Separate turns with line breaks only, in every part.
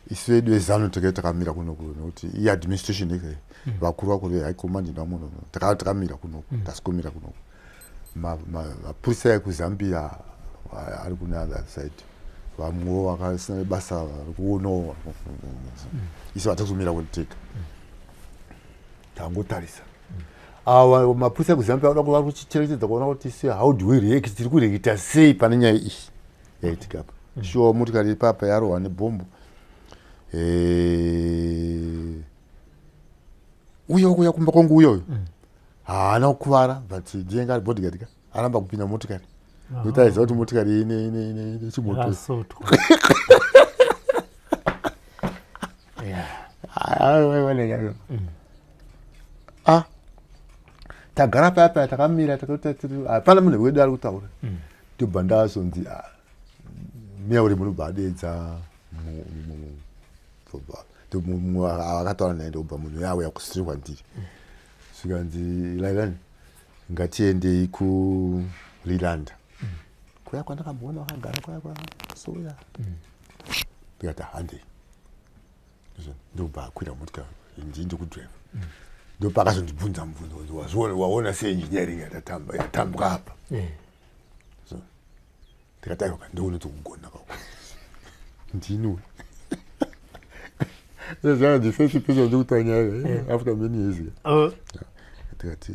Isu vedu veZANU tenge takamira kunoku nekuti iadministration ike, vakuru vakuru vehigh command ndavamwe takamira kunoku, tasikomira kunoku. Mapurisa ekuZambia ari kune other side, vamwewo vakasina basa vari kuonawo. Isu hatazomira kuteka, tangotarisa. Ava mapurisa ekuZambia vada kuva kuchicherechedza kuona kuti se how do we react, tiri kureacta sei pane nyaya iyi yaitika apa. Shuwa motikari ipapa yarohwa nebhombu. Uya kuya kumba kwangu uyoyo haana kukuvara, but ndiye ari bodyguard ka, aramba kupinda motikari nokuti aiziva kuti motikari ine chimoto.
Yakasotwa.
Ah, tagara paya paya, takamira, hapana munhu wedu ari kutaura. Ndobva ndazonzi, ah, miyauri munobva adeedza akataura naye, ndobva munhu yauya kusiri kwandiri, zvikanzi, "Lailani, ngatiendei kuRilanda kuya kwandakamboona wakagara kuya kwasoya." Ndikati, "Handei." Ndobva akwira motikari, ndii ndikudhiraivha. Ndopakazondibvunza mubvunzo kunzi, "Wazviona, waona seengineering yatatamba yatambwa apa?" Ndikati, "Aiwa, ndionoti kugona kako ndini." The first person ndikutaura nyaya after many years. Ndikati,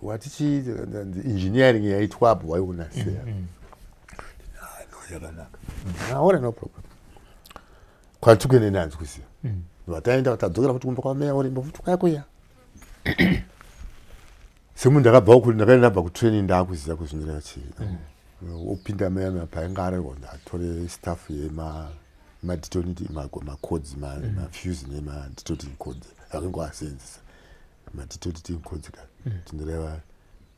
"Watichi engineering yaitwa apo waiona sei?" "Ah, no, yakanaka." "Aona, no problem." Kwatikuende nanzi kuziva vataenda, tadzokera futi kumba kwameya Urimbo futi kuya kuya. Semunhu ndakabvawo kuri, ndakaenda ndabva kutraining, ndaakuziva kuzvimirira chii. Opinda meya meya painga arerwa, ndatore staff yema madetonating macords, mafuse nemadetonating cords akange asenzesa. Madetonating cords ka tinoreva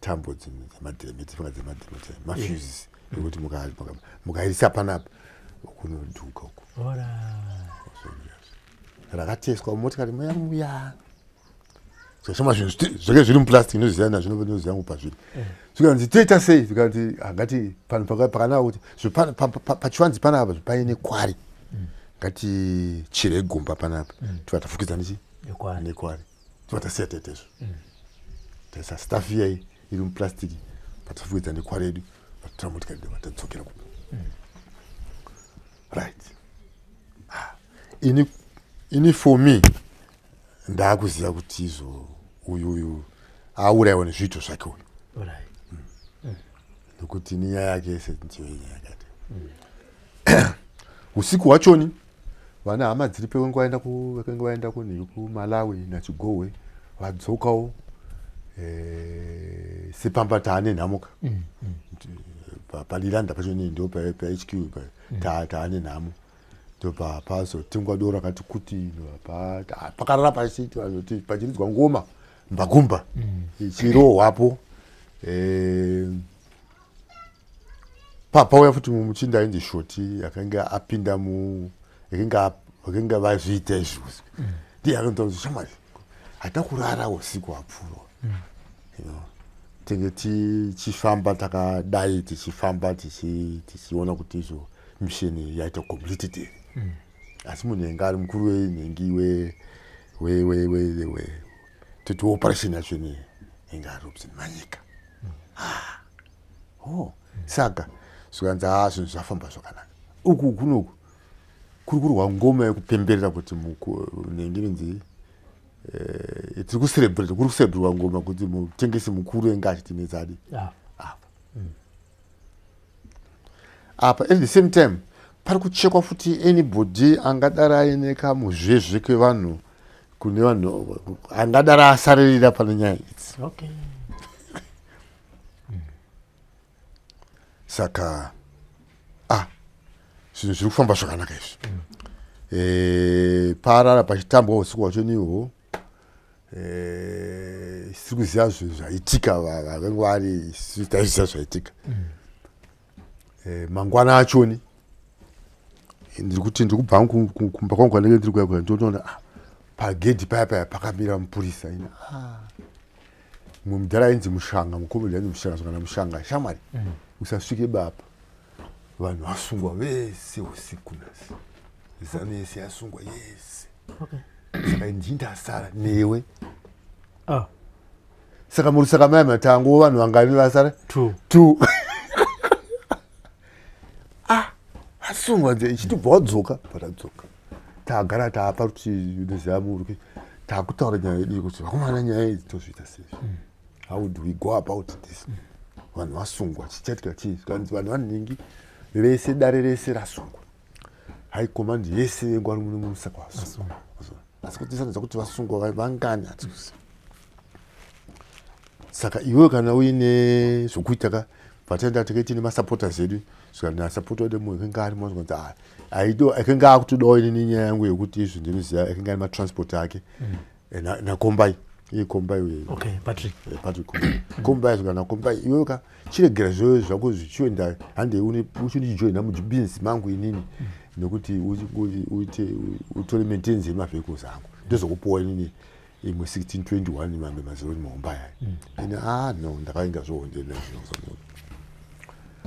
tambo dzemadhiremeti, fanga dzemadhiremeti, mafuses ekuti mukairisa panapa kunodhuka uko. Rakateswa mumotikari muya muya, zvashoma zvinhu zvake zviri muplastic, inoziva nazvino, inoziva ngo pazviri. Zvikanzi, "Toita sei?" Zvikanzi, "Ngati panhu pakanaka kuti pachivanzi panapa paine kwari, ngati chire gomba panapa, tobva tafukidza nechi
Nekwari.
Nekwari." Tobva tasiya taita izvo, taisa staff iyai iri muplastic, patafukidza nekwari yedu, vatora motikari, vatadzokera kupa. Right. Ah, ini for me ndaakuziva kuti izvo uyu aurayiwa nezviito zvake uyu, nekuti nenyaya yake yese ndiyo nyaya yakati. Usiku hwachoni vana hama dziri pevange vaenda vakange vaenda kunhi kuMalawi naChigohwe vadzokawo. Sepamba taane nhamoka paLilanda pacho ndo paHQ taane nhamo. Ndobva pazotengwa doro rakati kuti, pakarara pachiridzwa ngoma mbagumba ichirohwapo. Pauya futi muchinda ainzi Shoti, akanga apinda mu akanga vazviita izvi, ndiye akantaura kuti, "Shamwari, hatina kurara usiku hwapfuura. Tenge tichifamba takadai, tichifamba tichiona kuti izvo mission yaita completed here." Asi munhu enge ari mukuru wenhengi we toti operation yacho ne enge ari Robson Manyika. Ah, oh, saka zvikanzi, "Ha, zvinhu zvafamba zvakanaka." Uku kunoku kuri kurwa ngoma yekupemberera kuti nhengi inonzi tiri kucelebrate, kuri kucelebrwa ngoma kuti mutengesi mukuru enge achitinetsadi apa apa. At the same time pari kuchekwa futi anybody angadara aine kamuzvezve kevanhu kune vanhu angadara asaririra pane nyaya idzi. Saka ah, zvinhu zviri kufamba zvakanaka izvi. Parara pachitambwa usiku hwacho nihwo. Siri kuziva zvinhu zvaitika, vakange vari isu taizviziva zvaitika. Mangwana achoni ndiri kuti ndiri kubva kumba kwangu kwandenge ndiri kuya kuya, ndotoona, ah, pagedhi paya paya pakamira mupurisa. Ina, ah, mumwe mudhara ainzi Mushanga, mukomedi ainzi Mushanga. Zvakana, "Mushanga, shamwari, usasvike bapa." Vanhu vasungwa vese usiku nhasi, ZANU yese yasungwa yese. Saka ndini ndasara newe. Saka muRusaka maya matango vanhu vangani vasara?
Two.
Two. Ah, vasungwa nze ichitobva wadzoka, patadzoka tagara taapa kuti unoziva muri takutaura nyaya yedu kuti vakomana, nyaya idzi tozviita sei? How do we go about this? Vanhu vasungwa, chichaitika chii? Zvikanzi vanhu vanhingi vese, dare rese rasungwa, high command yese vengwari muno muRusaka vasungwa, asi kuti tisanza kuti vasungwa vangani hatikuziva. Saka iwewe kana uine zvokuita ka, pataenda tenge tine masupporters edu, zvikanzi asapota edu mumwe akanga arimo, zvikanzi aido akanga akutodawo inini nyaya yangu yekuti izvi ndinoziva akanga ane matransport ake naKombai, iye Kombai uye.
Okay, Patrick.
Patrick Kombai, Kombai. Zvikanzi naKombai, iwewe ka chiregera zvoyo zvako zvichienda, handei uchindijoina mubhizinesi mangu inini, nekuti uite utore maintenance yemavehicles angu, ndozokupuwa inini imwe 1621 mambe mazironi mahomba aya. Ini, ah no, ndakainga zvohonde.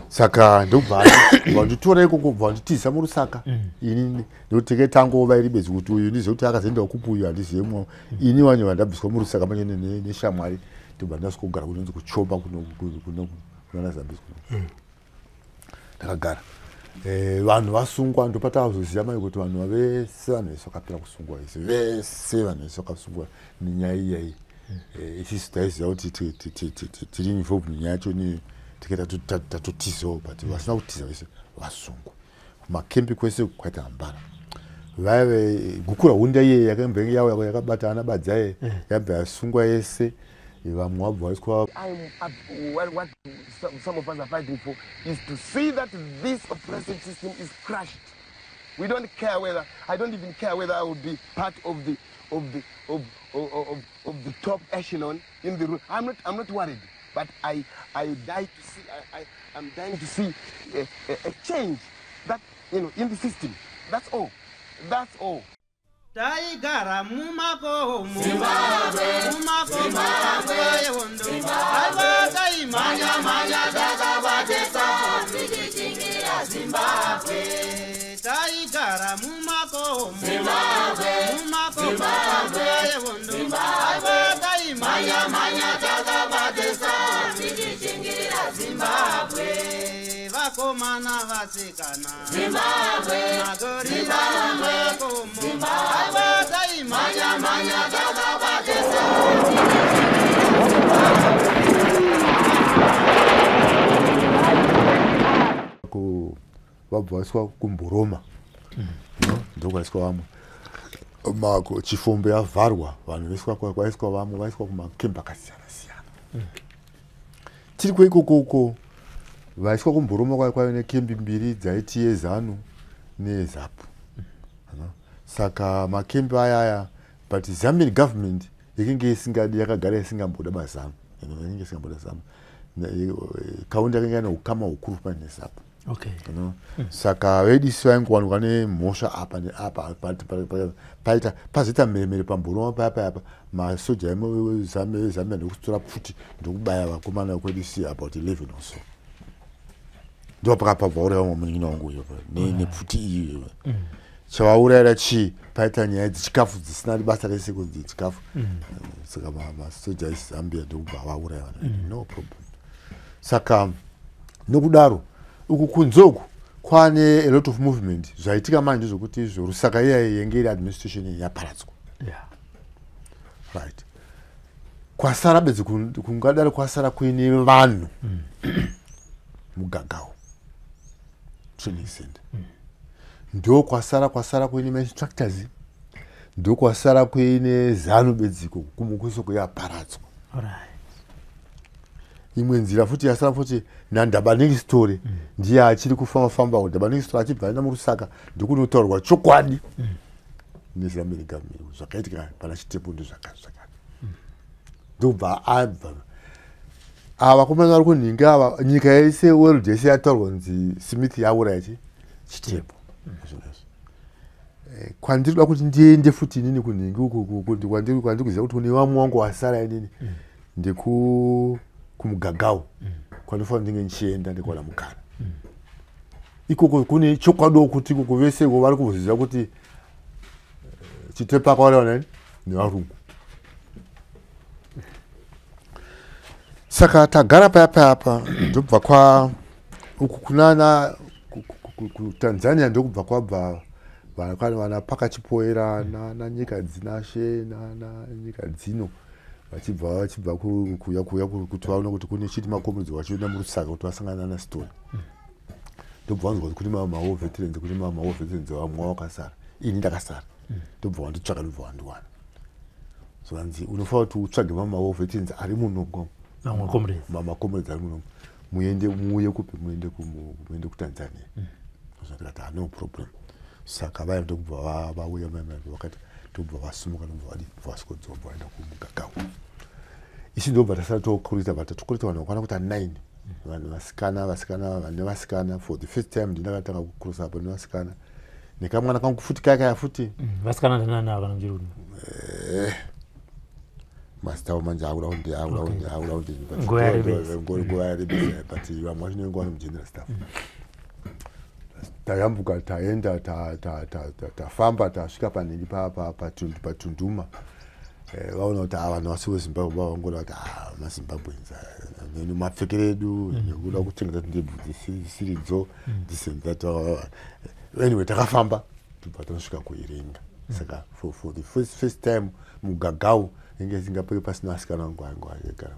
Saka ndobva vanditora ikoko, bva vanditiza muRusaka ini, nekuti teke tangova iri bedzi kuti uyu ndizive kuti akazoenda kupi, uyu handizive mwo. Ini wanye vandabviswa muRusaka manje neshamwari, ndobva ndasvika kugara kunonzi kuChomba, kunana Zambezi kuno. Ndakagara. Vanhu vasungwa, ndopatakazoziva mai kuti vanhu vese, vanhu vese vakapera kusungwa vese vese, vanhu vese vakasungwa nenyaya iyayi. Isisu taiziva kuti tiri involved nenyaya yacho, tikaita tatotizawo, but vasina kutiza vese vasungwa. Kumakembi kwese kwaita hambara, vaive Gukurahundi iye yakambenge yauya yakabata ana Badzaye, yabva yasungwa yese, vamwe vabva vaiswa.
What some of us are fighting for is to see that this oppressive system is crushed. We don't care whether, I don't even care whether I will be part of the top echelon in the room. I'm not worried, but I die to see, I'm dying to see a change that in the system. That's all. That's all.
Taigara mumakomo, mumakomo yehondo, aiwa taimhanya mhanya takabatesa tichichingira Zimbabwe. Taigara mumakomo, mumakomo yehondo, aiwa taimhanya mhanya takabatesa tichichingira Zimbabwe. Vakomana, vasikana, magorira mumakomo, aiwa taimhanya mhanya takabatesa.
Vabva vaiswa kuMboroma, ndokwaiswa vamwe. Chifombo yavharwa, vanhu vaiswa, kwaiswa vamwe, vaiswa kumakembi akasiyana siyana. Tiri kweikokoko, vaiswa kuMboroma, kwaiva nekembi mbiri dzaiti yeZANU neyeZAPU. Saka makembi aya aya, but Zambian government yakenge isingadi, yakagara isingamboda baZANU, yakenge isingamboda ZANU. Kaunda yakanga ine ukama hukuru pane neZAPU. Saka vedisi vaingowanikwa nemhosva apa neapa. Paita pazoita mheremhere paMboroma paya payapa, masoja eZambia ndokutora pfuti ndokubaya vakomana vekwedu si about 11 or so. Ndo pakapabva uraya umwe munin'ina wangu uyo nepfuti iyi. Chavaurayira chii? Paita nyaya dzechikafu dzisina basa rese, kunzi chikafu. Saka masoja eZambia ndokubva vauraya vanhu, no problem. Saka nokudaro uku kunze uku kwane a lot of movement. Zvaitika manje ndezvokuti izvo Rusaka iyayi yenge iri administration yaparadzwa. Right, kwasara bedzi kungadaro kwasara kuine vanhu muGagao training center, ndo kwasara kuine mainstructors, ndo kwasara kuine ZANU bedziko, kumukwesoko yaparadzwa. Imwe nzira futi yasara futi naNdabaningi Sithole, ndiye achiri kufamba famba. Ndabaningi Sithole achibva aenda muRusaka, ndikunotaurwa chokwadi neZambian government, zvakaitika pana Chitepo ndozvakati zvakati, ndobva abva. Ava vakomana vari kunhinga ava, nyika yese, world yese yataurwa kunzi Smith yauraya Chitepo. Zvinozvo kwandiri kuda kuti ndiende futi inini kunhingi uku, kwandiri kuziva kuti kune vamwe wangu wasara inini, ndeku kuMugagao, kwandinofanira ndinge ndichienda ndikuwana mukana. Ikoko kune chokwadi kuti ikoko vese iko vari kuziva kuti Chitepo akaurayiwa nani? Nevarungu. Saka tagara paya paya pa ndobva kwa uku kunana kuTanzania, ndokubva kwabva vana Pakachipoera nanyika dzinashe nanyika dzino vachibva kuya kuti vaona kuti kune chiti makomedzi vachienda muRusaka kuti vasangana naStone. Ndobva vanzwa kuti kune mawar veterans, kune mawar veterans vamwe vakasara, ini ndakasara. Ndobva wanditsvaga, ndobva wandiwana. So vanzi unofanira kuti utsvage mamawar veterans ari muno, makomrades ari muno, muende muuye kupi, muende kuTanzania. Ndikati no problem. Saka vaya ndokubva vauya, vakati ndobva vasumuka, ndobva vadi vasvika, vaenda kuMugagao. Isi ndobva tasara tokurita, but tokurita vanhu vakwana kuita 9, vanhu vasikana, vasikana nevasikana. For the first time ndindakatanga kukurusa apo nevasikana, nekamwana kangu futi kaya futi.
Vasikana ndanana kana muchiri?
Mazita manje akuda kundi akuda kundi
Nguva
yarebesa, but vamwe vacho nenguva nemugeneral staff. Tayambuka, taenda, tafamba, tasvika panhingi paTunduma. Vaona kuti vanhu vasi veZimbabwe, vavangoda kuti maZimbabweans mapfekero edu nekuda kuchengeta ndebvu dzisiridzo this and that. Anyway, takafamba tobva tanosvika kuIringa. Saka for the first time mugagau inge isingapeke pasina vasikana vangu vangu vaigara,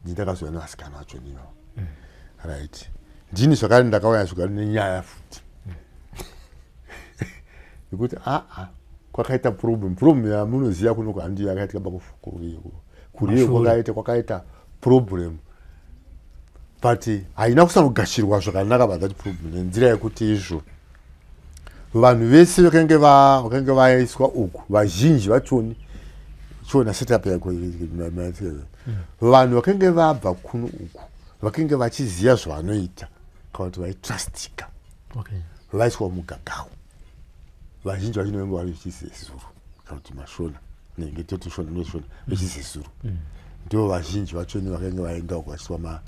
ndindakazouya nevasikana vacho nivo. Right, ndini zvakare ndakauya zvakare nenyaya futi nekuti aa kwakaita problem yamunoziva kuno handi yakaitika bakuriyo kwakaita problem, but haina kusanogashirwa zvakanaka pa that problem nenzira yekuti izvo vanhu vese vakange vaiswa uku, vazhinji vachoni chiona setup yako, vanhu vakange vabva kuno uku vakange vachiziva zvavanoita kana kuti vaitrustika vaiswa mugagao. Vazhinji vacho vanenge vari vechizezuru kana kuti Mashona, nenge toti Shona neshona vechizezuru, ndo vazhinji vachoni vakange vaenda uko vachiswa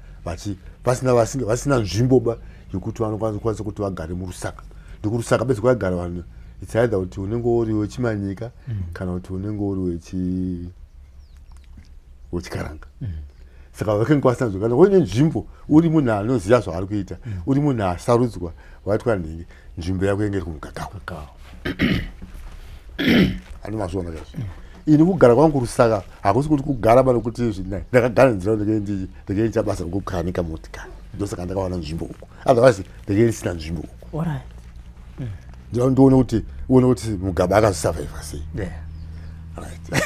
vasina nzvimbo ba yekuti vanokwanisa kuti vagare muRusaka. NdekuRusaka bedzi kwaigara vanhu, it's either kuti unenge uri wechiManyika kana kuti unenge uri wechiKaranga. Saka vakange vasina nzvimbo. Kana uine nzvimbo, uri munhu anoziva zvaari kuita, uri munhu asarudzwa waitwa nhingi, nzvimbo yako inge iri kumugagao. Ani mazviona kaizvo? Ini kugara kwangu Rusaka hakusi kuti kugara pano kuti ndakagara nzira ndenge basa rekukanika motikari, ndosaka ndakawana nzvimbo uku, otherwise ndenge ndisina nzvimbo uku. Ndione kuti uone kuti Mugabe akazosurviva sei. Right,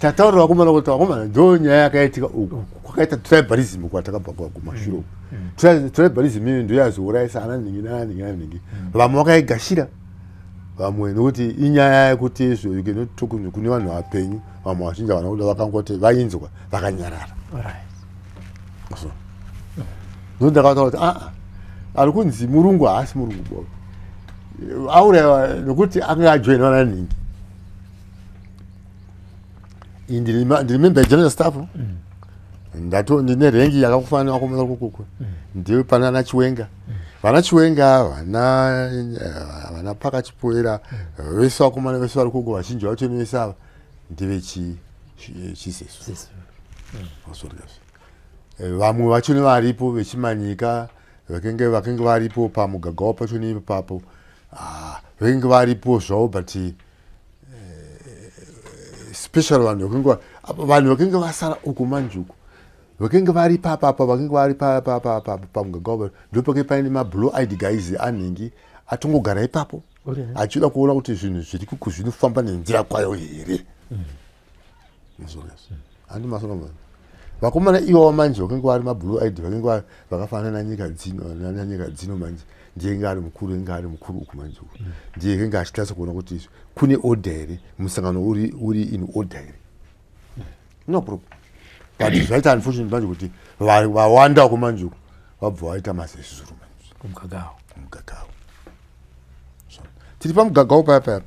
tataurira vakomana kuti vakomana, ndo nyaya yakaitika uku, kwakaita tribalism kwatakabva kumashure uku. Tribalism iyo ndo yazourayisa ana nhingi nana nhingi nana nhingi. Vamwe vakaigashira, vamwe nokuti inyaya yekuti izvo you cannot talk kune vanhu vapenyu. Vamwe vazhinji havana kuda, vakangoti vainzwa vakanyarara. So ndo ndakataura kuti aa ari kunzi murungu haasi murungu bo, aurayiwa nokuti anga ajoinwa nanhingi. Ndiri member yegeneral staff, ndato ndine rank yakakufanira vakomana kukuku, ndiwe pana ana Chiwenga, vana Chiwenga, vana Pakachipoera vese, vakomana vese vari kuko, vazhinji vacho vese ava ndevechizesu. Vamwe vacho nevaripo vechimanyika vakenge varipo pamugagao pacho neipapo, vakenge varipo zvavo, but special vanhu vakenge vasara uku manje uku, vakenge vari papapa, vakenge vari pamugagao, ndopake paine mablue eyed guys anhingi atongogara ipapo achida kuona kuti zvinhu zviri kuku zvinofamba nenzira kwayo here. Handi masona vakomana iwawo manje vakange vari mablue eyed, vakange vakafanana nanyika dzino manje, ndiye nge ari mukuru, nge ari mukuru uku manje uku, ndiye nge achitarisa kuona kuti kune order here, musangano uri in order here. No problem, but zvaita unfortunate manje kuti vawanda uku manje uku vabva vaita mazezuru manje.
Kumugagao.
Kumugagao. Tiri pamugagao paya paya,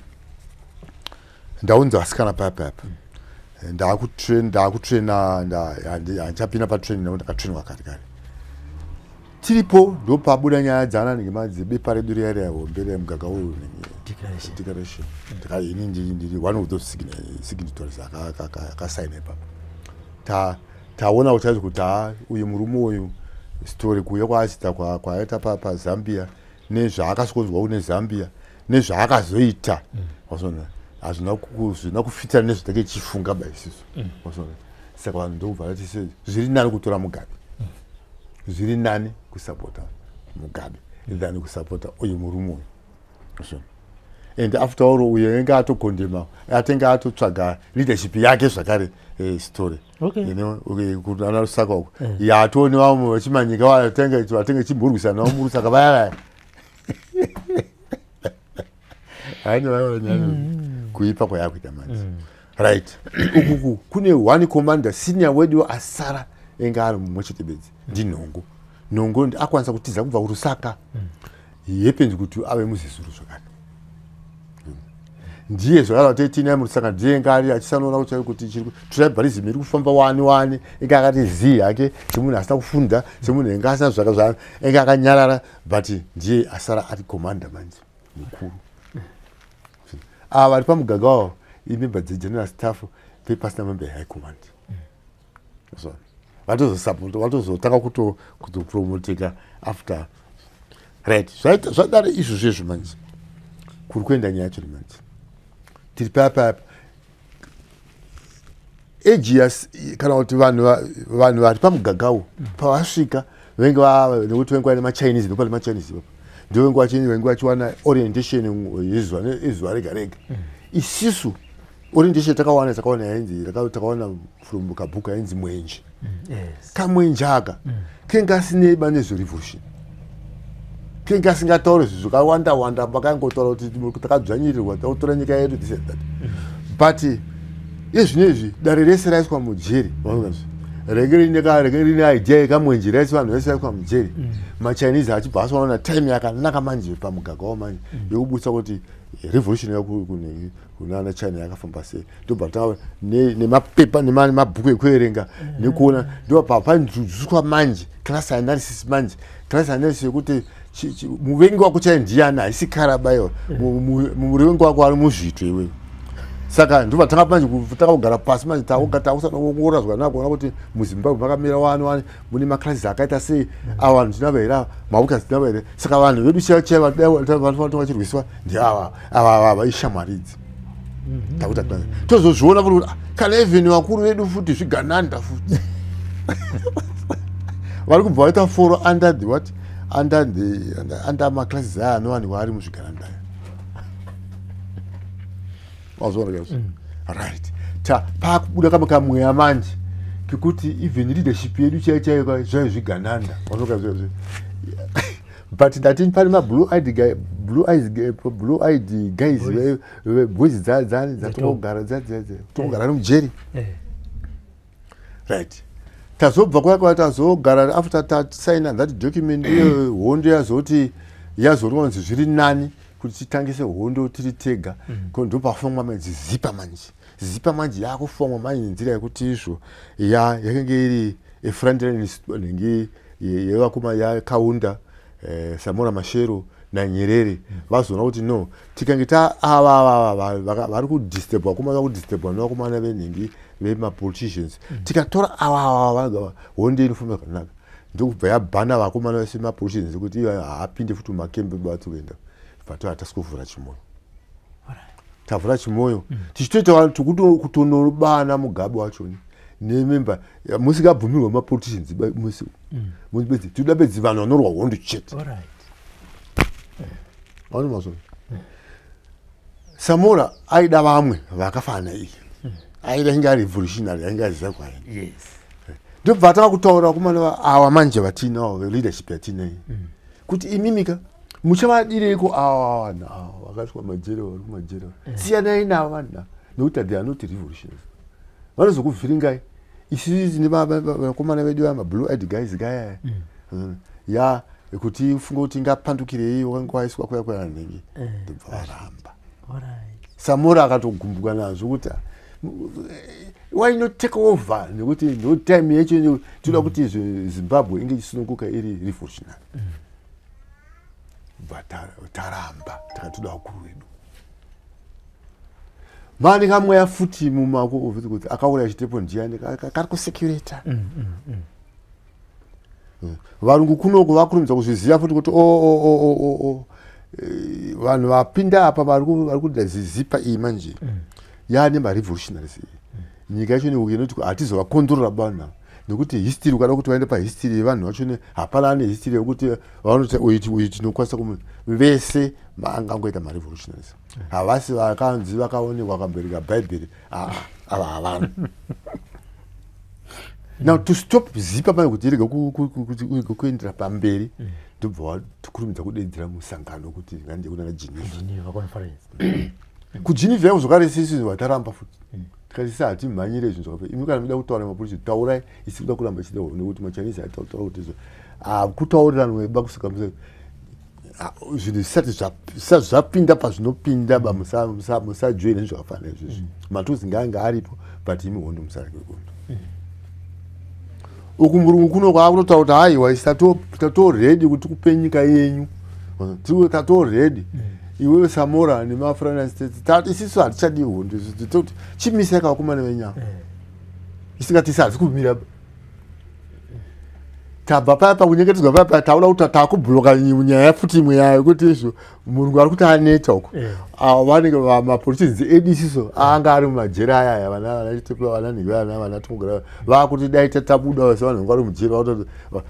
ndaunza vasikana paya paya, ndaakutraina, handichapinda patraining nekuti ndakatrainwa kare kare. Tiripo ndopabuda nyaya dzana ngemadzebepa redu riya riya hombe riya mugaga uyu
Declaration.
Declaration. Ini ndiri one of those signatories akasaina ipapo. Taona kuti chaizvo kuti ha, uyu murume uyu story kuuya kwaachita kwaaita paZambia nezvaakasvikonzwa kune Zambia nezvaakazoita, wasona, hazvina zvina kufitana nezvatange tichifunga ba isusu, wasona. Saka vanhu ndokubva vati zviri nani kutora Mugabe, zviri nani kusapota Mugabe than kusapota uyu murume uyu, wasona. And after all, uyu ainge atokondema, atenge atotsvaga leadership yake zvakare, story. Kunana Lusaka uko yatone vamwe vachimanyika vatenge chimborwisana navo muRusaka vaya vaya haini vaya kuipa kwayakuita manje. Right, ukuku kune one commander senior wedu asara enge ari mumwe chete bedzi, ndiNhongo. Nhongo akwanisa kutiza kubva kuRusaka. He happens kuti ave muZezuru zvakare. Ndiye zvakare watei muRusaka, ndiye nga ari achisanoona kuti kuti chiri tribalism iri kufamba wani wani. Inge akati zii hake semunhu asina kufunda, semunhu enge asina zvaka zva, enge akanyarara, but ndiye asara ari commander manje mukuru. Ava vari pamugaga wavo imember dzegeneral staff, pasina member yehigh command. So vatozosapota, vatozotanga kutopromoteka after. Right, zvadaro izvo zvezvo manje kuri kuenda nyaya yacho manje tiri paya agias kana kuti vanhu vari pamugagawo pavasvika venge nekuti venge vaine maChinese, ndopane maChinese ipapo, ndo venge vachiwana orientation yezuva rega rega. Isisu orientation takawana yainzi takawana from kabhuku yainzi Mwenje. Kamwenje aka kenge asinei nezverevolution, kenge asingatauri zvinhu zvakawanda wanda, pakangotaura kuti takadzvanyirirwa, takutora nyika yedu, this and that. But izvinezvi dare rese raiswa mujeri, renge rine idea yekamwenje raisi, vanhu vese vaiswa mujeri. MaChinese achibva asoona time yakanaka manje pamugaga wamanje yekubudisa kuti revolution kunana China yakafamba sei. Ndobva tava nemapepa nemabhuku ekuerenga nekuona, ndobva panzuziswa manje class analysis manje, class analysis yekuti muvengi wako chai ndiyani, haisi karaba iwa, muvengi wako ari muzvito iwewe. Saka ndobva tanga manje tanga kugara pasi manje, takusanoongorora zvakanaka kuona kuti muZimbabwe makamira wani wani, mune maclasses akaita sei, ava vanhu tinavo here, ava maworkers tinavo here. Saka vanhu vedu chaivo chaivo vanofanira vachirwiswa ndiava ava, ava ishamwari idzi. Takuti tozozviona futi kuti kana even vakuru vedu futi zvigananda futi vari kubva vaita fall under the what, under the under maclasses aya anowanikwa ari muzvigananda. Wazviona kaizvo? Right, pakubuda kamwe kamweya manje kekuti even leadership yedu chaiyo chaiyo zvayo zvigananda, wazvoka zvayo. But ndati pane mablue eyed guy, blue eyed guys, boys dzatongogara tongogara mujeri. Right, tazobva kuya kwa tazogara after tasaina that document iyo, hondo yazoti yazorwa kunzi zviri nani kuti titangise hondo tiri tega. Ko ndopafomwa manje ZIPA manje, ZIPA manje yakufomwa manje nenzira yekuti izvo yakenge iri frontline nenge yevakoma yaKaunda, Samora Machel naNyerere. Vazoona kuti no, tikange ta ava ava vari kudisturbwa, vakomana vakudisturbwa nevakomana venhingi vemapoliticians, tikatora ava ava hondo inofamba zvakanaka. Ndokubva yabhana vakomana vese mapoliticians kuti ivo haapinde futi mumakembe batsi kuenda. Bva hatasi kuvhura Chimoio, tavhura Chimoio tichitoita kutonobana Mugabe wachoni nememba musingabvumirwa mapoliticians musi bedzi, tinoda bedzi vanhu vanorwa hondo chete. Aona mazona, Samora aida vamwe vakafanana iye, aida inge ari revolutionary, ainge aziva kwaenda. Ndobva atanga kutaura vakomana ava manje vatinawo leadership yatinai kuti imimika muchavadireiko ava vanhu ava vakaiswa majere, vari kumajere, siyanai navo vanhu ava nekuti they are not revolutionaries, vanozokuvhiringai. Isusu tine vakomana vedu vama blue eyed guys gaya ya kuti ufunge kuti ingapandukirei wakanga waiswa kuya kuya nhingi. Ndobva varamba. Samora akatogumbuka nazvo kuti, "Ah, Why not take over? Nekuti ndo time yacho tinoda kuti Zimbabwe inge ichisununguka iri revolutionary. But taramba, takatoda vakuru vedu. Mani kamweya futi mumako kuti akauraya Chitepo ndiani, kari kusecurata. Varungu kunoko vakurumidza kuzviziva futi kuti o vanhu vapinda apa vari kuda zizipa iyi manje yaane marevolutionaries iyi. Nyika yacho inoti hatizovakondorora bana nekuti history, ukada kuti vaende pahistory yevanhu vacho, hapana ane history yekuti vanoti uyu tinokwanisa kumu vese angangoita marevolutionaries. Havasi vakanzi vakaonekwa vakambereka bhaibheri, ava havana. Now to stop ZIPA pane kuti irege kuendera pamberi, ndobva watikurumidza kudaidzira musangano kuti ngande kunana Geneva. KuGeneva yako zvakare sisi vataramba futi, tikati sisi hatimhanyire zvinhu zvakapera. Imi kana muda kutaura nemapolisi taurai, isi kuda kuramba ichida nekuti maChinese aitaura kuti izvo hakutauriranwe ba kusvika zvinhu zvisati zvapinda pazvinopinda ba, musajoina zvinhu zvakafanana izvozvi. Matuzi ngaange aripo, but imi hondo musareke hondo. Uku murungu kuno kwaakutotaura kuti haiwa, isi tatoredi kuti tikupe nyika yenyu, tatoredi iwewe Samora nemaFranian States, isisu hatichadi hondo, chimisai kavakomana venyama, isingati isi hatisi kumira. Tabva paya pakunyengetedzwa paya paya, taona kuti takubhuloka nyaya futi imwe yayo kuti izvo murungu ari kuti aneta uko, vanenge mapoliticians edu isiso anga ari mumajeri ayaya, vana vanaChitepo, vana Nhivi, vana vanaTongogara, vakuti dai tabuda sevanhu vanga vari mujeri.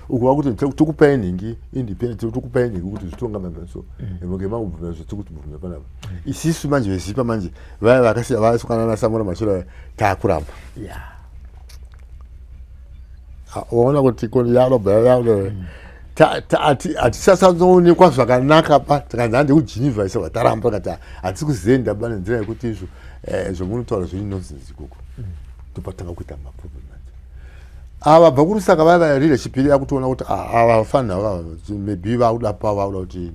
Uku vakuti tokupai nhingi independent, tokupai nhingi kuti zvitonga manje, so muke makubvumira zvatikutibvumira panapa. Isisu manje veZIPA manje vaya vakasiya vasukana naSamora Machel taakuramba. Waona kuti yaobva hatichasanzoonekwa zvakanaka pa tikanzi hande kuGeneva, isa vataramba kati hatisi kuzenda ba nenzira yekuti izvo zvomunotaura zviri nonsense ikoko. Topatanga kuita maproblem manje. Ava bva kuRusaka vaya vaya leadership iri yakutoona kuti ava vafanira ava maybe vakuda pa vakuda kuti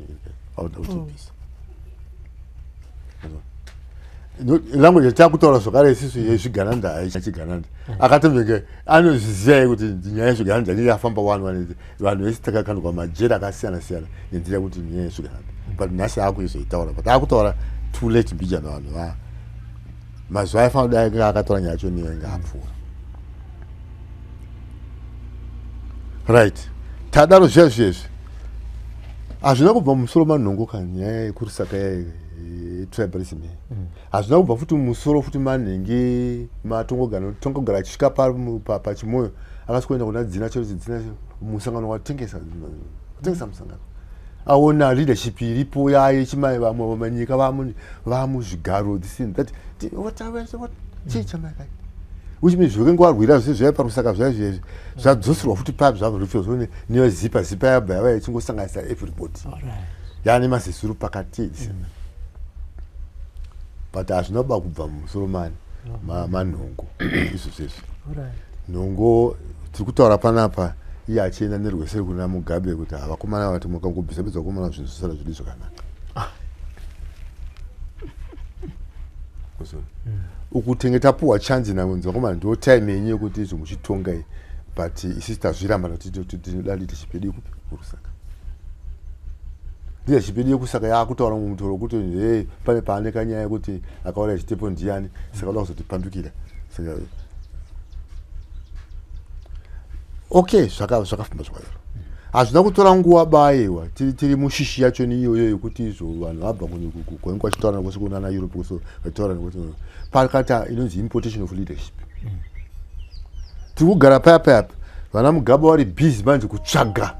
bvisa language yatakutaura zvakare isisu yezvigananda, achigananda akatombenge anozviziva kuti nyaya yezvigananda inenge yafamba wani wani, vanhu vese takakandwa majeri akasiyana siyana nenzira yekuti nyaya yezvigananda, but nhasi akuizoitaura, but akutaura too late mbijana. Vanhu va mazuva aifanira kudai akataura nyaya yacho niyo inge apfuura. Right, tadaro zviya zvezvi hazvina kubva mumusoro manhongo kanyaya yekuRusaka yetribalism, hazvina kubva futi mumusoro futi manhenge maTongogara. Tongogara achisvika paChimoyo akasikuenda kuna Dzina chero Dzina musangano watengesa kutengesa musangano, aona leadership iripo yayechimai, vamwe vamanyika vamuzvigaro, this and that, what chii chamaikai, which means zvekenge warwira zvese zvaiva paRusaka zvaya zvezvi zvadzoserwa futi papi zvavorifezvo neZIPA. ZIPA yabva yava ichingosanganisa everybody, yaane mazezuru pakati, but hazvina kuba kubva mumusoro mani manhongo izvo zvezvi. Nhongo tiri kutaura panapa iye achienda nerweseri kuna Mugabe kuti havakomana vati mukangobvisa bedza vakomana zvinhu zvisara zvidi zvakanaka. Uku tenge tapuhwa chanzi nakunzi vakomana ndo time yenyu yekuti izvo muchitonga iyi, but isisi tazviramba nokuti tinoda leadership yedu yekupi kuRusaka. Leadership yedu yekuSaka yaakutaura mumutoro wekuti hey, pane paane kanyaya yekuti akauraya Chitepo ndiani, saka uda kuzotipandukira. Saka okay, zvakafamba zvakadaro, hazvina kutora nguva bayewa tiri mushishi yacho niiyoyo yekuti izvo vanhu vabva kwange vachitaura kwese kunana Europe kwese vachitaura nekuti pakata inonzi importation of leadership. Tiri kugara paya payapa, vana Mugabe vari busy manje kutsvaga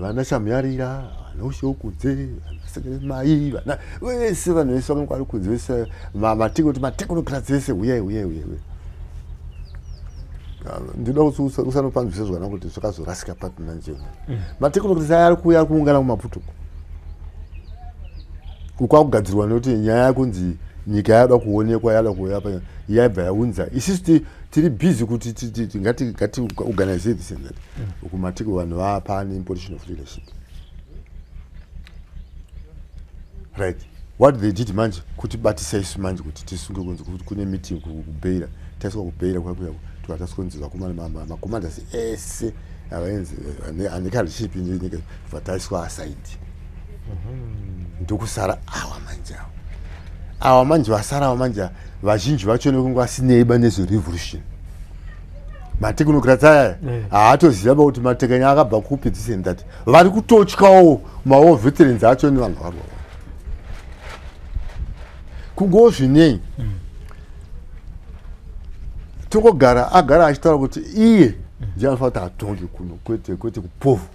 vana Shamuyarira, vana Ushewokunze, vana Sekeremai, vana vese, vanhu vese vakange vari kunze vese, matiko kuti matechnocrats vese, huyai huyai huyai huyai. Ndinoda kuti usanopanzwisa zvakanaka kuti zvakazorasika papi manje. Matechnocrats aya ari kuuya, ari kuungana kuMaputo ukwakugadzirwa nekuti nyaya yakunzi nyika yada kuonekwa yada kuuya pa yaibva yaunza isusu tiri busy kuti ngati organize this and that. Uku matiko vanhu vapane importation of leadership, right? What they did manje kuti batisa isu manje kuti tisunge kunzi kuti kune meeting kuBeira. Taiswa kuBeira kwakuya tikataswa kunzi vakomana macommanders ese avaenzi ane leadership nyika vataiswa aside. Ndokusara awa manje awa. Awa manje vasara awa manje vazhinji vacho nekunge vasinei ba nezverevolution. Matechnocrats aya haatoziva ba kuti matekenya akabva kupi, this and that. Vari kutotyawo mawar veterans acho nevanhu varwa. Kungowo zvinei tongogara agara achitaura kuti iye ndiye anofanira kuti atonge kuno, kwete kwete kupovhu.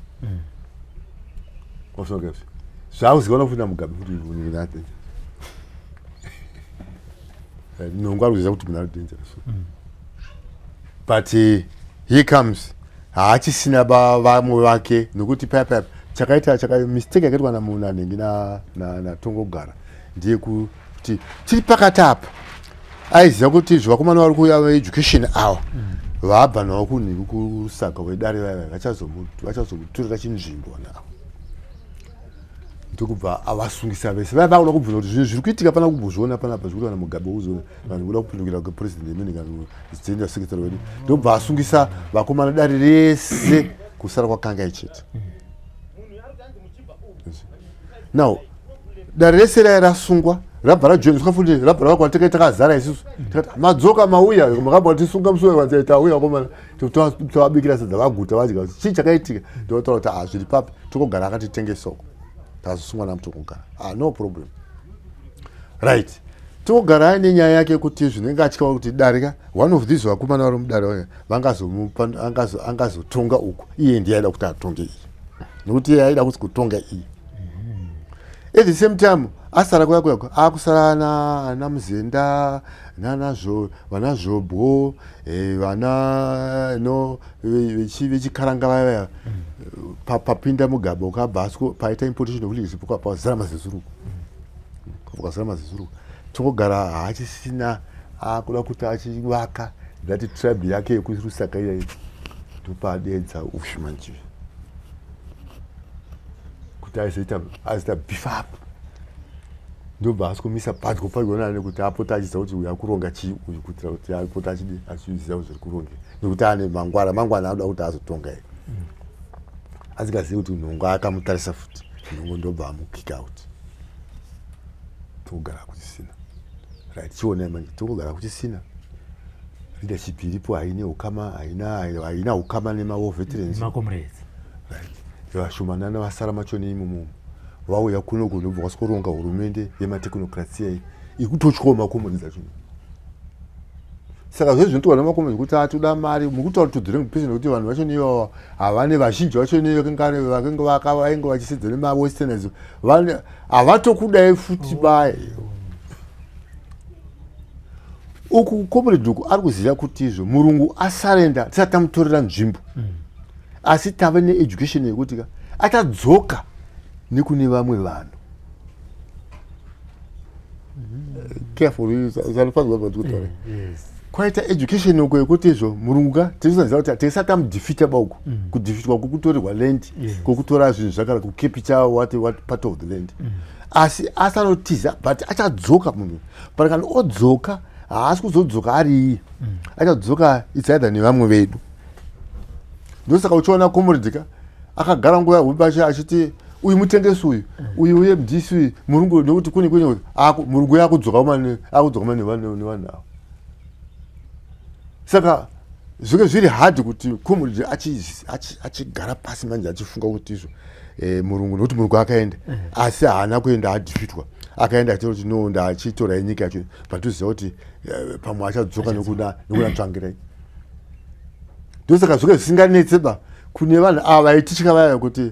Zvakuzikanwa futi naMugabe futi munhu ari dangerous. Nhongo ari kuziva kuti munhu ari dangerous, but here comes haachisina vamwe vake nokuti paya paya chakaita chaka mistake yakaitwa namunanhingi naTongogara ndeyekuti tiri pakati apa aiziva kuti zvakomana vari kuuya veeducation ava vabva navo kunhingi kuRusaka wedare vaya vachazomuturira chinzvimbo navo, ndokubva avasungisa vese vaya vakuda kubvunza kuti zvinhu zviri kuitika pana kumbozviona panapa zviri kuita naMugabe uzoona vanhu kuda kupindukira kwepresident emene kana general secretary wedu, ndokubva asungisa vakomana dare rese kusara kwaKangai chete. Now dare rese raya rasungwa rabva rajoiniswa futi rabva ravakwa takai takazara isusu tikati madzoka mauya makabva tisunga musi wewanza tauya vakomana tavabikira sadza vaguta vadya. Chii chakaitika? Ndotaura kuti ah, zviri papi tokogara akatitengesa uko takazosungwa namutokogara. Ah, no problem, right. Togara aine nyaya yake kuti zvinenge atyawo kuti darika one of these vakomana vari mudare angazotonga uku, iye ndiye aida kuti atonge iyi nekuti iye aida kuti kutonga iyi. At the same time asara kuya kuya akusara ana Muzenda nanazvo vana Zvobwo, vana no vechikaranga vaya. Papinda Mugabe ukabva asiko paita importation of leadership pazara mazezuru kwazara mazezuru. Tongogara haachisina akuda kuti achivaka that tribe yake yekuRusaka iyayi, ndopadedza ushu manje kuti azoita beef up, ndobva asikumisa padyo padyo nane kuti apota achiziva kuti uyu akuronga chii uyu kuitira kuti apota achidi achiziva kuti zviri kuronge nekuti ane mangwana mangwana anoda kuti azotonga iye asingazivi kuti nhongo akamutarisa futi nhongo ndobva amukick out. Togara kuchisina, right. Chionai manje tongogara kuchisina leadership iripo haine ukama haina ukama nemawar veterans.
Macomrades.
Right, vashomanana vasara machoni imomo vauya kuno kunobva kwasikoronga hurumende yematechnocrats iyi iri kutotyawo macomrades acho. Saka zvezvi zvinotorwa nemacomrades kuti atoda mari mukutaura to the wrong person nekuti vanhu vacho ivava havane vazhinji vacho vakanga vainge vachisedza nemawesterners havatokudai futi baya uku. Comrade uku ari kuziva kuti izvo murungu asurrender tisati tamutorera nzvimbo, asi tave needucation yekuti ka achadzoka nekune vamwe vanhu. Careful, usanofanirwa kutaura. Kwaita education uko yekuti izvo murungu ka tinosaziva kuti tisati tamudefeata ba uku kudefeatwa kwekutorerwa land, kwekutora zvinhu zvakara kucapture what part of the land, asi asanotiza but achadzoka munhu. But kana odzoka haasi kuzodzoka ari iye, achadzoka it's either nevamwe vedu. Ndosaka uchiona comrade ka akagara nguva hombe achiti uyu mutengesi uyu uyu uye mdc uyu murungu nekuti kune murungu yakudzoka akudzoka nevanhu ava. Saka zvinge zviri hard kuti comrade achigara pasi manje achifunga kuti izvo murungu nekuti murungu akaenda asi haana kuenda adefeatwa, akaenda achitaura kuti no ndachitorai nyika yacho, but toziva kuti pamwe achadzoka nekuna Tsvangirai. Ndosaka zvinge zvisinganetse ba kune vanhu ava vaititya vaya kuti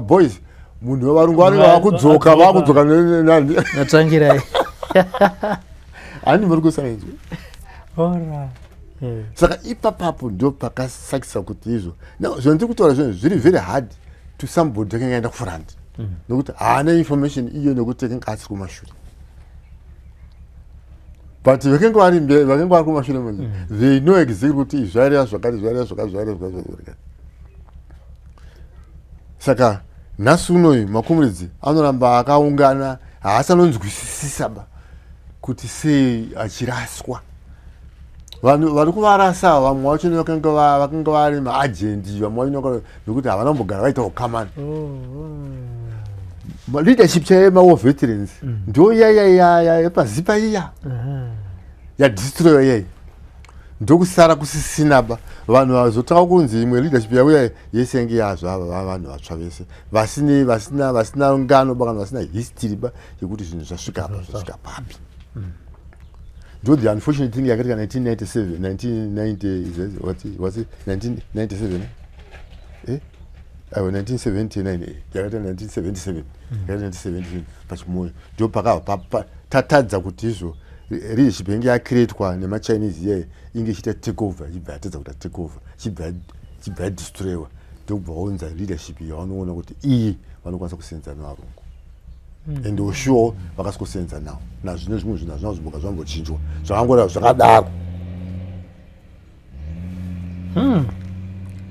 boys munhu wevarungu vanenge vakudzoka vakudzoka
naTsvangirai.
Hani muri kusainzwa. Saka ipapapo ndo pakasakisa kuti izvo now zvandiri kutaura zvinhu zviri very hard to somebody akanga aenda kufront nekuti haana information iyo nekuti akanga asiri kumashure, but vakanga vari vakanga vari kumashure manje they know exactly kuti izvi zvaireva zvakati zvaireva zvakati zvaireva zvakati zvakati. Saka nhasi unoyu macomrades anoramba akaungana. Haasi anonzwisisisa ba kuti sei achiraswa. Vanhu vari kuvarasa vamwe vacho vakanga vari maajendi, vamwe vacho nekuti havana kumbogara vaita ukamani. Leadership chaiyo yemawar veterans ndo iya yepaZIPA iya yadestroya iyai, ndokusara kusisina ba vanhu vazotanga kunzi imwe leadership yauya yese yange yazvo ava vanhu vatsva vese vasina ngano ba kana vasina history ba yekuti zvinhu zvasvika apa, zvasvika papi. Ndo the unfortunate thing yakaitika 1997, 1990, what was it, 1997, aiwa, 1979, yakaita 1977, yakaita 1977 paChimoio. Ndo pakabva tatadza kuti izvo leadership yange yacreatwa nemaChinese iyayi inge ichiita take over, ichibva yatadza kuita take over, ichibva yadestroyiwa. Ndokubva waunza leadership yavanoona kuti iyi vanokwanisa kusenza nevarungu, and sure vakasikosenza nawo. Nazvino zvimwe zvinhu hazvina kuzomboka zvambochinjwa, zvakangora zvakadaro.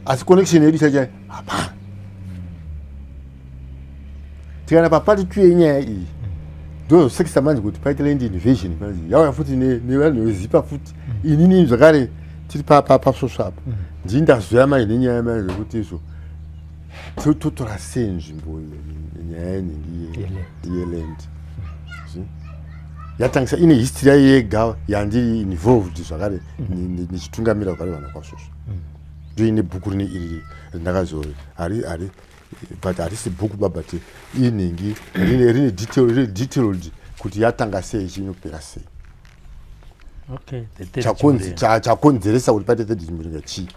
Asi connection yedu chaichai hapana. Tikaenda papart 2 yenyaya iyi, ndozosekisa manje kuti paita land invasion manje yauya futi nevanhu veZIPA futi. Inini zvakare tiri paSvosve apa, ndini ndazoya manje nenyaya manje yekuti izvo totora sei nzvimbo, nyaya yenhingi yeland yatangisa ine history yayo yega yandiri involved zvakare nichitungamira zvakare vanhu kwaSvosve. Ndoine bhuku rine iri rindakazo hari, but harisi bhuku ba, but inhingi rine detail, rine detailed kuti yatanga sei, chinopera sei.
Okay, the third
Chakonzi
Chimurenga.
Chakonzeresa kuti paite third Chimurenga chii?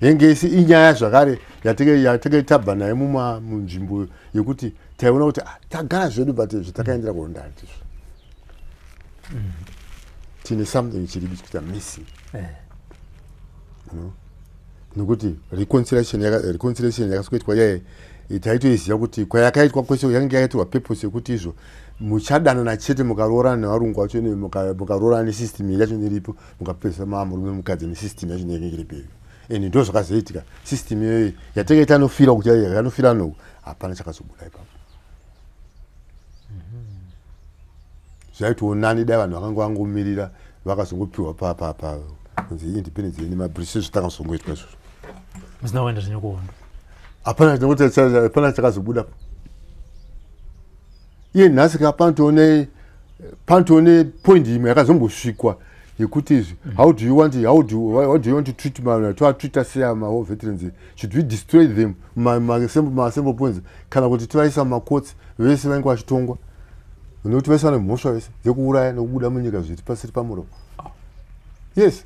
Yenge isi inyaya zvakare yatenge tabva nayo munzvimbo yekuti taiona kuti tagara zvedu, but zvatakaendera kuronda handizvo. Tine something chiri kuita missing. You know? Nekuti reconciliation yakasikuitwa iyaye, taitoiziva kuti kwayakaitwa kwese yange yakaitirwa purpose yekuti izvo muchadanana chete mukaroorana nevarungu vacho, mukaroorana nesystem yacho iripo, mukapedzisa maamurume mukadzi nesystem yacho inenge iripo iyo. And ndo zvakazoitika. System iyoyo yatenge tanofira kuti yanofira noku, hapana chakazobuda ipapo. Zvaitoonani dai vanhu vakanga vangomirira vakazongopiwa pa kunzi independence nemaBritish, zvitakazongoitwa izvozvo.
Musina kuenda zvenyu kuhondo.
Hapana, nekuti hapana chakazobudapo. Iye nhasi ka panotone point imwe yakazombosvikwa yekuti izvi, how do you want how do, how do you want to treat toatreata sei mawar veterans? Should we destroy them, maassembly points, kana kuti tivaisa mumacourts vese vanenge vachitongwa, nekuti vese vane mhosva vese dzekuuraya nekubuda munyika zviri pasiri pamuromo? Yes.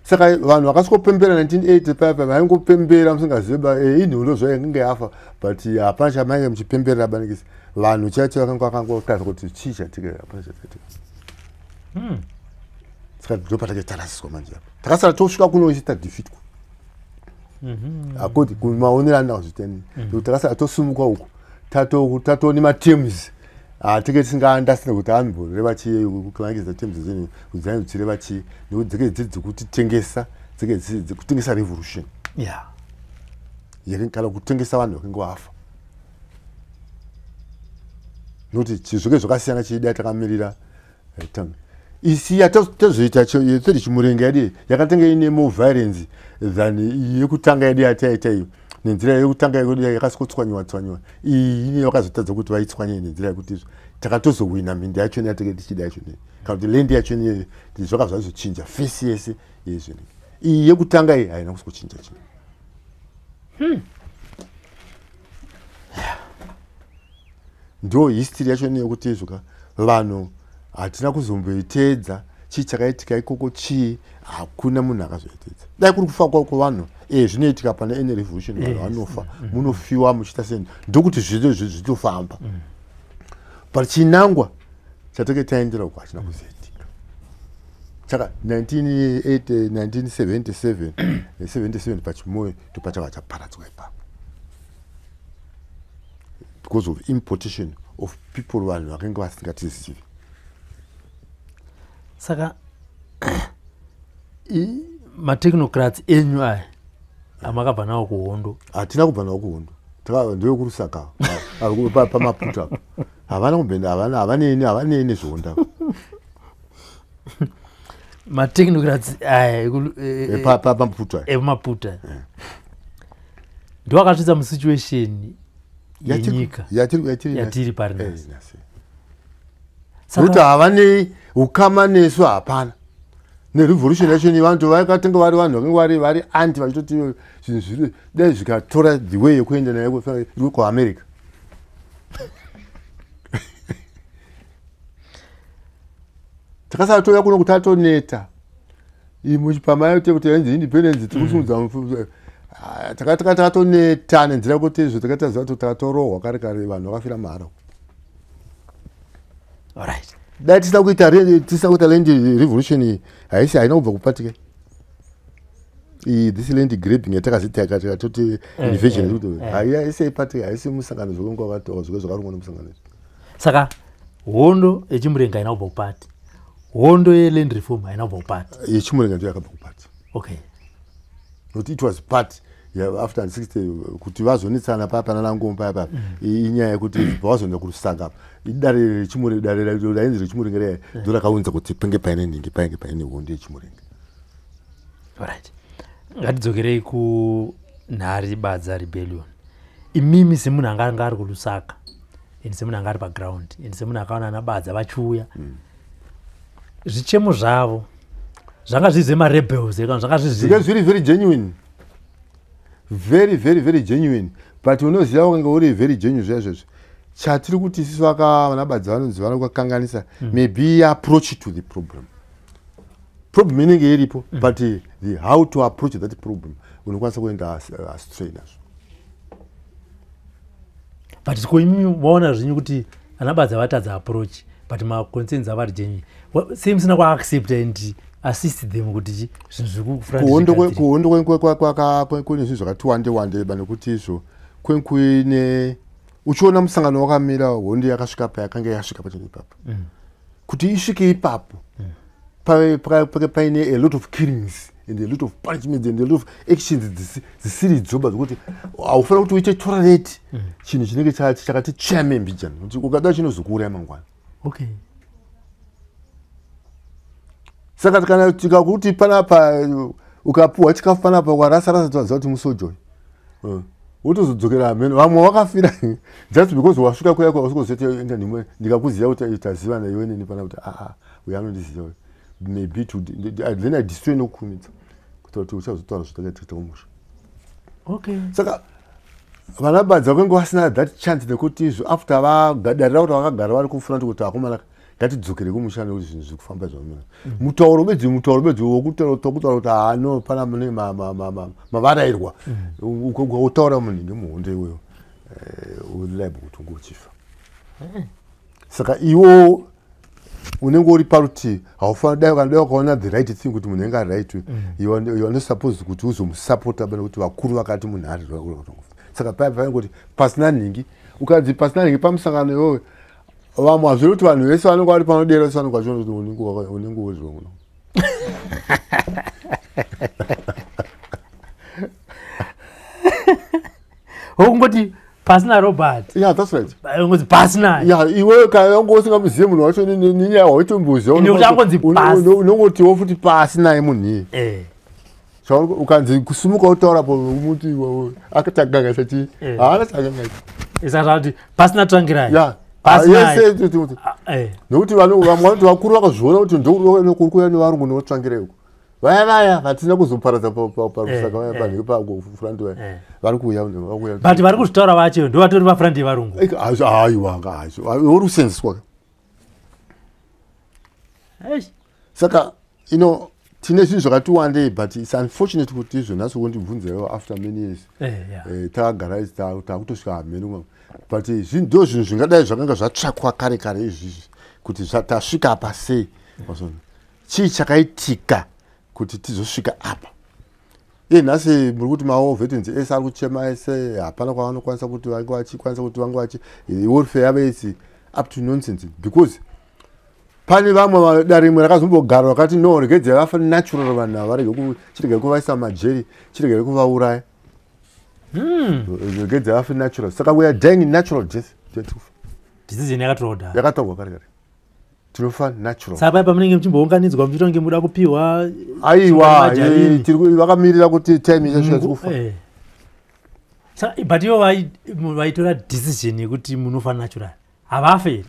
Saka vanhu vakasvikopembera 1980 paya, vaingopembera musingazivi ba inhondo zvayo inge yafa, but hapana chamainge muchipemberera banikisi. Vanhu chaicho vakanga vakangotaridza kuti chii chatika, hapana chatika. Saka ndo patake tarasiswa manje apa, takasara tosvika kuno ichi tadefeatwa. Akoti maonero andina kuzviteni nekuti takasara tosumuka uku tatone materms atike tisingaunderstand kuti anomboreva chii, kuclankisa terms dzene kuti dzainge dzichireva chii, nekuti dzeke dziri dzekutitengesa, dzeke dziri dzekutengesa revolution kana kutengesa vanhu vakange vafa, nokuti zveke zvakasiyana. Chiida takamirira tanga isi yatazoita third Chimurenga yedu yakatanga ine more violence than yekutanga yedu yataita iyo. Nenzira yekutanga yedu yakasikotswanyiwa tswanyiwa, iyi ine vakazotadza kuti vaitswanye nenzira yekuti izvo takatozowina minda yachona yatenge tichida yachona, kana kuti land yachona, zvaka zvazochinja face yese yezvinhu. Iyi yekutanga iyi haina kusikuchinja chinhu. Ndo history yacho neyekuti izvoka vanhu hatina kuzomboiteedza. Chii chakaitika ikoko chii? Hakuna munhu akazoiteedza. Dai kuri kufa kwevanhu, zvinoitika pane any revolution, vanhu vanofa, munofiwa muchiita sei, ndokuti zvito zvitofamba. But chinangwa chatenge taendera uko hachina kuzoitika. Saka 1980, 1977, 77 paChimoio ndopachava chaparadzwa ipapo because of importation of people, vanhu vakanga vasingatizivi.
Saka matechnocrats enyu aya amakabva nawo kuhondo?
Hatina kubva nawo kuhondo, ndevekuRusaka. PaMaputo apa havana kumboenda, havana, havanei, havanei nezvehondo.
Matechnocrats aya
PaMaputo aya.
EMaputo aya ndo akasvitsa musituation yenyika
yatiri
yatiri pari nhasi.
Nhasi. Nokuti havanei ukama nesu, hapana nerevolution yacho. Ni vantu vakatenga vari vanhu vakanga vari anti vachitoti zvinhu zviri dai zvikatora the way yekuenda nayo iri kuAmerica. Takasara touya kuno kuti atoneta pamaite kuti yanzi independence tiri kusimudza. Takatoneta nenzira yekuti izvo takataziva kuti takatorohwa kare kare, vanhu vakafira mahara.
Alright.
Dai tisina kuita land revolution iyi, haisi, haina kubva kuparty ke iyi. This land grabbing yatakazita toti invasion, haisi yeparty, haisi musangano, zvokunge zvakarongwa nemusangano.
Saka hondo yeChimurenga haina kubva kuparty, hondo yeland reform haina kubva kuparty?
YeChimurenga ndo yakabva kuparty.
Okay.
Nokuti it was part after 60 kuti vazonetsana paya pana naNkomo paya paya. Inyaya yekuti vazoenda kuRusaka apa, idare reChimurenga, dare rainzi reChimurenga raya ndo rakaunza kuti penge paine nhingi, painge paine hondo yeChimurenga.
Alright, ngatidzokerei kuNhari Badza rebellion. Imimi semunhu anga ari kuLusaka and semunhu anga ari paground and semunhu akaona ana Badza vachiuya, zvichemo zvavo zvanga zviri zvemarebels here kana zvanga
Zvinge
zviri
zviri very genuine, very very very genuine. But unoziva, ukange uri very genuine zviya zvezvi, chatiri kuti isusu vana Badza vanonzi vanokakanganisa maybe approach to the problem. Problem inenge iripo, but the how to approach that problem unokwanisa kuenda astray nazvo.
But ko imimi maona zvinyu kuti ana Badza vatadza approach, but maconcerns avo ari genuine, sei musina kuaccept and assist them kuti zvinhu zviri kufront
Kuhondo
zvigadzirike?
Kuhondo kune zvinhu zvakati wande wande ba, nekuti izvo kwenkuine uchiona musangano wakamira, hondo yakasvika payakanga yasvika pachino ipapo. Kuti isvike ipapo, paine a lot of killings and a lot of punishments and a lot of actions dzisiri dzoba, zvokuti haufanira kuti uite tolerate chinhu chinenge chakati tsvame mbijana, kuti ukada chinozokuuraya mangwana. Saka kana tikakuti panapa ukapuhwa chikafu panapa, ukarasa rasa, toziva kuti musoja wotozodzokera hameno. Vamwe vakafira just because wasvika kuya kwasvikozoti enda nimwe, ndikakuziva kuti tazivana iwe neni pana, kuti aa, uyo anondiziva uyu. Maybe to then I destroy nokukurumidza kuitira kuti uchazotaura zvatakaita kumusha. Saka vana Badza vakanga vasina that chance, nekuti izvo after vagadarira kuti vakagara vari kufront kuti akomana, ngatidzokere kumusha nekuti zvinhu zviri kufamba zvamuna. Mutauro bedzi, mutauro bedzi wokutaura kuti hano pana mune mavarairwa, ukautaura munhu ngemuhondo iweyo, uri liable kuti unge uchifa. Saka iwo unenge uri parutivi, haufaniri dai kana dai wakaona the right thing kuti munhu enge ari right, you are not supposed kuti uzomusapota bana kuti vakuru vakati munhu ari. Saka paya paingoti pasina nhingi, ukanzi pasina nhingi pamusangano iwowe, vamwe hazviri kuti vanhu vese vanenge vari panodera vese vanenge vachiona kuti unenge uri wrong.
Wokungoti pasina Robert.
Yeah, that's right.
Ungonzi pasina.
Yeah, iwe kana wange usingamuzive munhu wacho nenyaya waitomboziva.
Nekuti angonzi pasi.
Unongotiwo futi pasi naye munhu iye. Ukanzi kusumuka utaura po muti akatagangasa chii? Haana chagangasa.
Saka kuti pasina Tsvangirai.
Pasina.
Pasina.
Yese nekuti vamwe vanoti vakuru vakazviona kuti ndokuri kuuya nevarungu nevaTsvangirai uko, vaya vaya vatina kuzoparadza paRusaka, vaya panheke pafront vaya vari kuuya, vakuuya.
But vari kuzvitaura vacho ndo vatori vafront yevarungu.
Aiwa, uri kusenzeswa.
Eish.
Saka tine zvinhu zvakati wandei, but it's unfortunate kuti izvo nhasi kundibvunzaiwo after many years. Takagara idzi takutosvika hameno, but ndo zvinhu zvingadai zvakanga zvatsvakwa kare kare izvizvi kuti tasvika apa sei. Mazona chii chakaitika kuti tizosvika apa? Iye nhasi muri kuti mawar veterans ese ari kuchema ese, hapana kwavanokwanisa kuti vange vachikwanisa kuti vange vachi welfare yavo is up to nonsense, because pane vamwe dare rimwe rakazombogara vakati no, regedzai vafa natural vanhu ava, varege chiregai kuvaisa majeri, chiregai kuvauraya. Regedza vafe natural. Saka we are dying natural death. Tikufa.
Decision yakatorwa kudhara.
Yakatorwa kare kare. Tinofa natural.
Saka paya pamunenge muchimbounganidzwa muchiita kunge muda kupiwa
Aiwa, vakamirira kuti time ichasvika tikufa.
Saka but ivo vaitora decision yekuti munofa natural. Havafe here?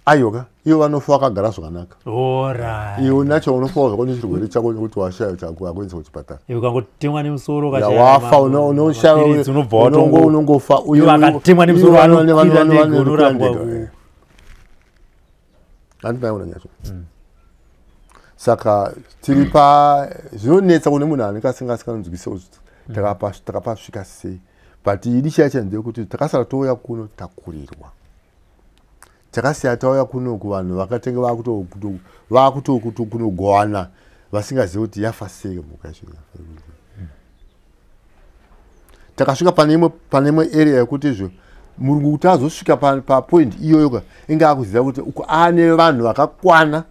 Aiwa ka, ivo vanofa vakagara zvakanaka.
Alright.
Iwe natural unofa zvako nechirwere chako nekuti washaya chako akuendesa kuchipatara.
Iwe ukangotemwa nemusoro
wafa unoshaya
unobva watongo
unongofa.
Iwe akatemwa nemusoro anokwira ndege unorapwa.
Handinaona nyacho. Saka tiri pa zvinonetsa kune munhu anenge asinganzwisise kuti takapasvika sei. But idi chaicho ndeyekuti takasara touya kuno takurirwa. Takasiya tauya kuno kuvanhu vakatenge vakutokunogowana vasingazivi kuti yafa sei mhuka yacho. Takasvika pane imwe area yekuti izvo murungu kuti azosvika papoint iyoyo ka inge akuziva kuti uku ane vanhu vakakwana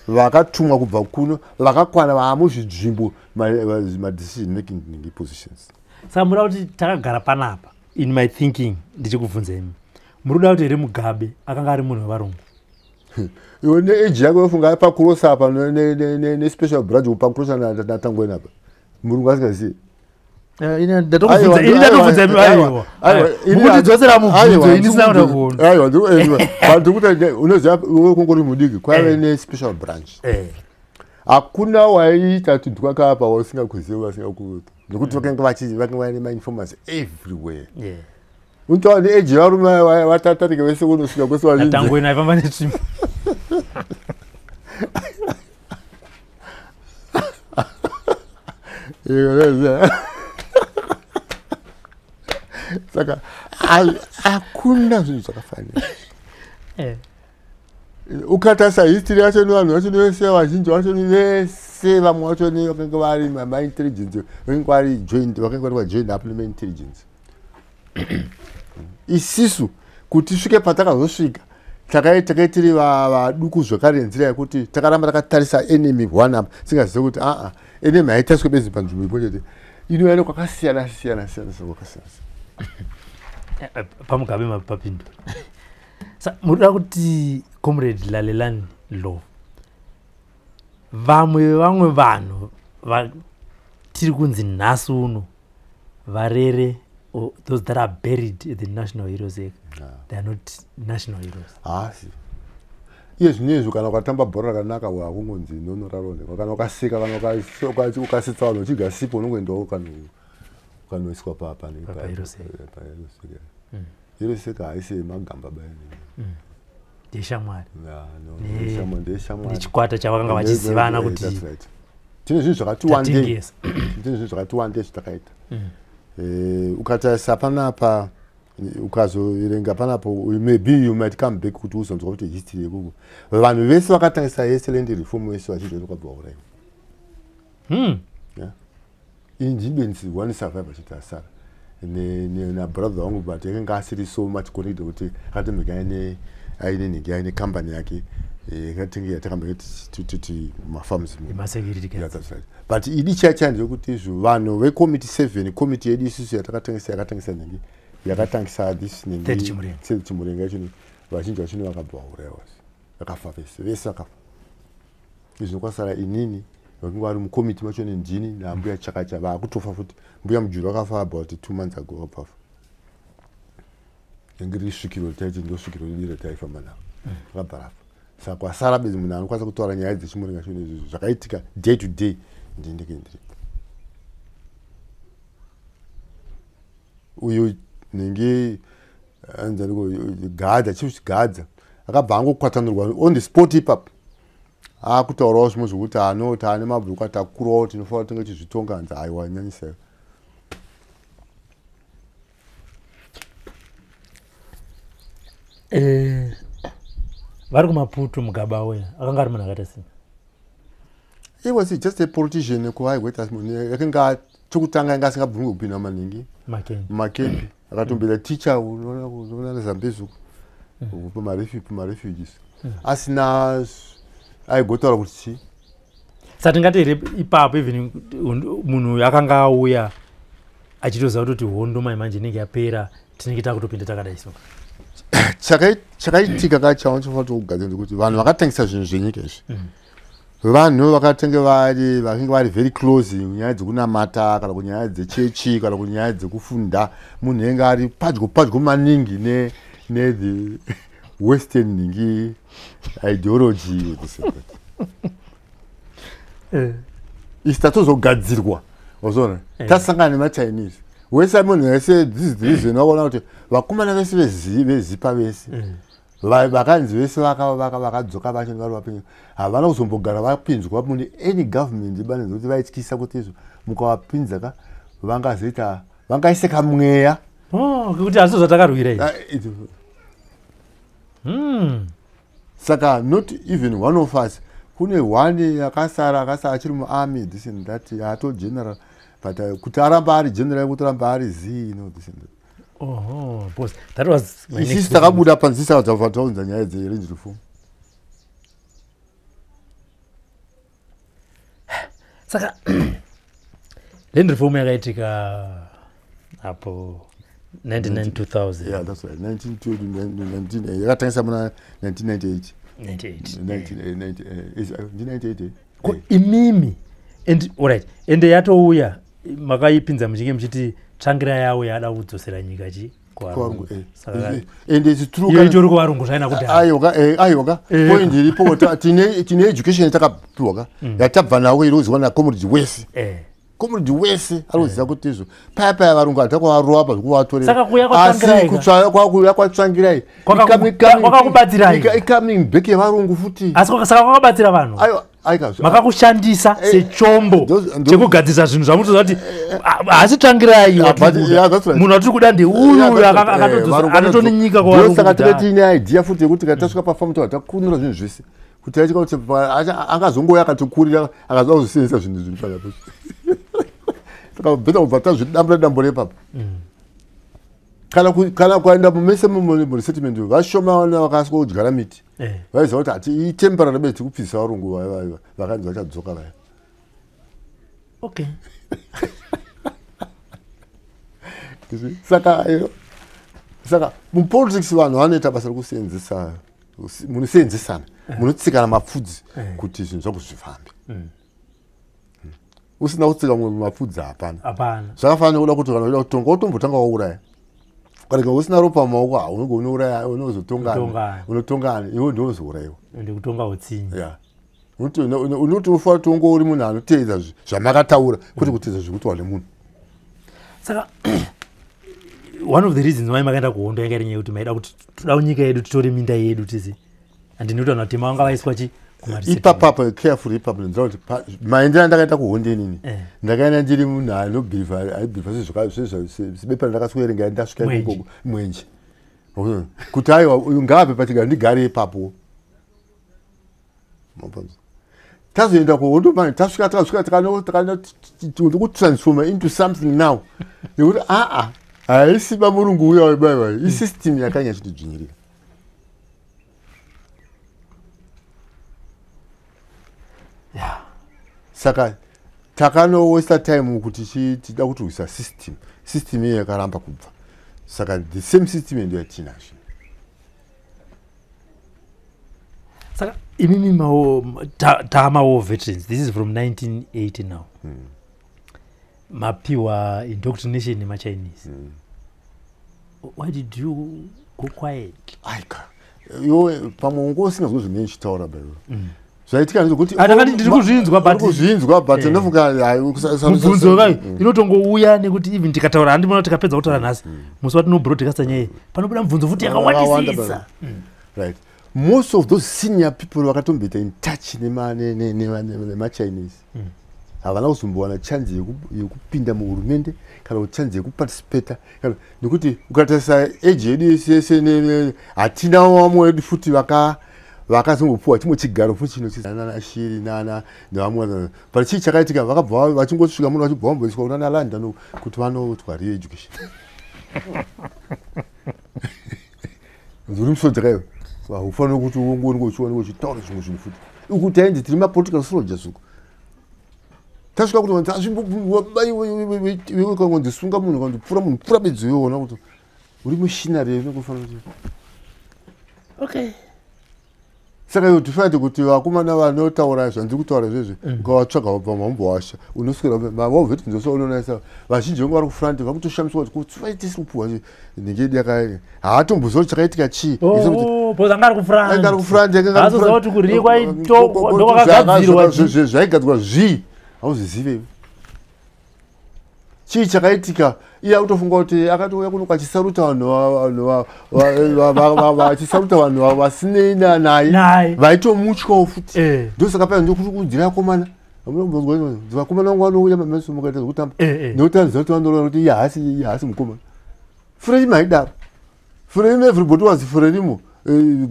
vakatumwa kubva kuno vakakwana vaamuzvinzvimbo madecision making positions.
Saka muda kuti takagara panapa in my thinking ndichikubvunza imi muri kuda kuti here Mugabe akanga ari munhu wevarungu?
Iwe neage yako yofunga pakurosa apa nespecial branch pakurosa naTangwena apa murungu asingazivi.
Mukutidzosera mubvunzo ini sina kuda kuona.
Aiwa, ndikuti unoziva iwe kungori mudiki kwaive nespecial branch. Hakuna waiita tunhu twakapa wasingakuzivi vasingakuti nekuti vakanga vaine mainformants everywhere. Unotaura neage yevarume vatatarika vese kunosvika kwese vazhinji.
Tangwena aifamba netsvimbo.
Saka hakuna zvinhu zvakafanira. Ukatarisa history yacho nevanhu vacho vese vazhinji vacho vese vamwe vacho vakanga vari maintelligence vakanga vari joined vakanga vari vajoined up nemaintelligence. Isisu kuti tisvike patakazosvika takai tiri vaduku zvakare nenzira yekuti takaramba takatarisa enemy one apa singazive kuti aa enemy haitariswe bedzi panzvimbo imwe chete inouya nekwakasiyana siyana siyana kwakasiyana siyana.
PaMugabe mapapindura. Munoda kuti Comrade Lalelani Ndlovu vamwe vamwe vanhu vatiri kunzi nhasi uno varere or those that are buried at the National Heroes Acre, they are not national heroes.
Haasi. Iye zvinezvi kana ukatamba bhora rakanaka wakungonzi nonoraronekwa kana ukaseka kana ukasetsa vanhu uchidya sipo unongoendawo ukanoiswa
paHeroes
Acre. Heroes Acre haisi yemagamba baya.
Ndeshamwari.
Ndeshamwari.
Nechikwata chavakanga vachizivana kuti
tine zvinhu zvakati wandei. Tine zvinhu zvakati wandei zvatakaita. Ukatarisa panapa ukazoverenga panapo maybe you might come back kuti uzonzwa kuti history yekuku vanhu vese vakatangisa yese land reform vese vachizoti kwabva vauraiwa. Ini ndibenzi one survivor chete asara nabrother wangu but yakanga asiri so much connected kuti akatemeka aine nhingi aine company yake yakatenge yatakambenge titi mafarms. But idi chaichai ndeyekuti izvo vanhu vecommittee 7 committee yedu isusu yatakatangisa yakatangisa nhingi yakatangisa this nhingi Chimurenga yacho vazhinji vacho vakabva vauraiwa vakafa vese vese vakafa. Izvi kwasara inini vakinge vari mukomiti macho ndini nambuya Chakacha vakutofa futi. Mbuya Mujuru akafa about 2 months ago akafa. Yange riri svikiro taiti ndosvikiro redu rataifamba naro rakabva rafa. Saka kwasara bedzi munhu anokwanisa kutaura nyaya dzechimurenga cho izvozvo zvakaitika day to day ndini ndenge ndiripo. Uyu nhingi anzaniko Gadza Chief Gadza akabva angokwatanurwa on the spot ipapo. Akutaurawo zvimwe zvokuti ano taane mabhuku atakurawo tinofanira kutenga tichizvitonga hanzi aiwa nyanyisai.
Vari kuMaputo Mugabe auya akanga ari munhu akaita sei?
He was just a politician kuvaigweta yakanga chokutanga yanga asingabvumi kupinda maningi makembi akatomboita teacher unoona Zambezi uko pamarefugees asina aigotaura kuti chii.
Saka tingati here ipapo even munhu uyu akanga auya Achitoziva kutoti hondo mai manje inenge yapera, tinenge takutopinda takadai so.
Chakaitika ka chavanchofanira kugadzira ndekuti vanhu vakatangisa zvinhu zvenyika izvi, vanhu vakatenge vari vakange vari very close kunyaya dzekunamata kana kunyaya dzechechi kana kunyaya dzekufunda. Munhu enge ari padyo padyo maningi nethe western ningi ideology. Isi tatozogadzirwa, wazona, tasangana nemaChinese wese, munhu wese. This is the reason wakaona kuti vakomana vese veZIPA vese vakanzi vese vakadzoka vacho vari vapenyu havana kuzombogara vapinzwa mune any government ibanidza, kuti vaityisa kuti izvo mukavapinza ka vangazoita vangaise kamweya.
Oh, kuti hazvo zvatakarwira izvi.
Ah, Saka not even one of us. Kune one akasara, akasara achiri muarmy, this and that, ato general, but kuti aramba ari general, kuti aramba ari z, you know, this and that.
Oho, because that was my next
Isisi
question.
takabuda panzisa taunza nyaya dzeland reform.
Saka land reform yakaitika apo 99 2000?
Yeah, that's right, 19 yakatangisa muna 1998.
98.
1998, eh?
Ko imimi, and alright, ende yatouya makaipinza muchinge muchiti tsvangira yawo yada kudzosera nyika chi
Kuvarungu, eh.
Saka
And it's true.
Iyo itori kuvarungu zvaina kudhara.
Aiwa, aiwa ka. Point iripo, tine education yatakapiwa ka, yatabva nawo, iri kuziwa nacomrade wese. Comrade wese ari kuziva kuti izvo paya paya varungu hatakuvarova pazvekuvatorera.
Saka kuuya kwaTsvangirai ka?
Kuuya kwaTsvangirai
Kwakakubatsirai?
Icoming back yevarungu futi.
Asi saka kwakabatsira vanhu?
Aiwa, aika.
Makakushandisa sechombo chekugadzirisa zvinhu zvamutoziva kuti haasi Tsvangirai
Yeah,
watiri kuda.
yeah, that's right.
Munhu watiri kuda ndeuyu anotoni nyika kuvarungu
Saka
kudhara.
tinge tiine idea futi yekuti kana tasvika pafamu tobva takunura zvinhu zvese, kuti aitika kuti angazongouya akatikurira akazoda kuzvisenzesa zvinhu zviri pakapo. Saka better kubva tazvidambura dambura ipapo. Kana kuenda mumese muresettlement, vashoma vana vakaswa kudyara miti. Vaiziva kuti hati itemporary bedzi, tikupfisa varungu vakanzi vachadzoka vaya. Saka saka mupolitics vanhu vanoita basa rekusenzesa, munosenzesana, munotsikana mapfudzi kuti zvinhu zvako zvifambe. Usina kutsika mumwe mapfudzi, hapana.
Hapana.
Zvakafanana nekuda kuti kana uchida kutonga wotombotanga wauraya. Kana usina ropa mumaoko, ha, unenge unouraya unozotongana.
Kutongana.
Unotongana iwe ndinozourayiwa.
Ndikutonga utsinye.
Ya, unoti ufanira kuti unge uri munhu anoteedza zvamakataura, kwete kuteedza zvekutaura nemunhu.
Saka one of the reasons why makaenda kuhondo yanga iri nyaya yekuti maida kuti toda nyika yedu, titore minda yedu tisi, handini kuti vanhu vatema vanga vaiswa chi kumaresettlement.
Ipapapa, careful ipapo, ndinoziva kuti maendero andakaita kuhondo inini, ndakaenda ndiri munhu anobhilivha, aibhilivha sebepa randakaswerenga ndasvika
Mwenje.
ikoko, mwenje kuti aiwa, uyu ngaabve pachigaro, ndigare ipapo. Mapanzo. Tazoenda kuhondo manje, tasvika, takasvika ndikutransforma into something now, nekuti aa haisi bamurungu uya webaiwa, isystem yakanya chitidzvinyirira. Saka takanowasta time kuti tida kutirwisa system. System iyoyo yakaramba kubva. Saka the same system ndo yatinazvo.
Saka imimi tamawo veterans, this is from 1980 now, mapiwa indoctrination nemaChinese. Why did you go quiet?
Aika, iwe pamwe unge usingazwi zvinenge ndichitaura baiwe. Zvaitika ndezvekuti
Ah, ndakati ndiri kuzvinzwa, but-
Uri kuzvinzwa, but ndofunga hai,
Mubvunzo kai inotongouya nekuti even tikataura, handimona tikapedza kutaura nhasi, musi watinobroadcasta nyaya iyi panobuda mubvunzo futi yakawandisisa.
Right, most of those senior people vakatomboita in touch nemaChinese havana kuzombowana chance yekupinda muhurumende kana kuti chance yekuparticipata kana nekuti ukatarisa age yedu yese hatina vamwe vedu futi vakazombopuwa chimwe chigaro futi chino nana Shiri nana nevamwe. But chii chakaitika? Vakabva vachingosvika muno, vachibva vamboiswa kunana London kuti vanotwa re-education. Uri musoja kaiwe, haufaniri kuti unge uchitaura zvimwe zvinhu futi. Uku tainzi tiri mapolitical soldiers uku. Tasvika kuti azvimbobaiwe kangonzi sunga munhu kanzi pfura munhu pfura bedzi iwe kuti uri mushinari inokufanira kuti
okay.
Saka iwe tifanire kuti vakomana vanotaura zvandiri kutaura izvezvi ukavatsvaga wabva mambowasha unoswera mavovheti nzoso unonaisa vazhinji vangu vari kufront vakutoshamiswa kuti kutsvaitisi kupuwa nhingi yedu yaka haatomboziva kuti chakaitika chii.
Anga ari
kufront
kuti kurikwa ndokwakagadzirwa
zvaigadzirwa zvii hauzizive chii chakaitika. Iye akutofunga kuti akatouya kuno achisaruta vanhu achisaruta vanhu vasinei naye vaitomutyawo futi. Ndosaka paya ndokurudzira vakomana vakomana vangu vanouya mameso mukaita zvekutamba nekuti anoziva kuti vanorora kuti iye haasi mukomana. Frelimo haidaro. Frelimo everybody was Frelimo.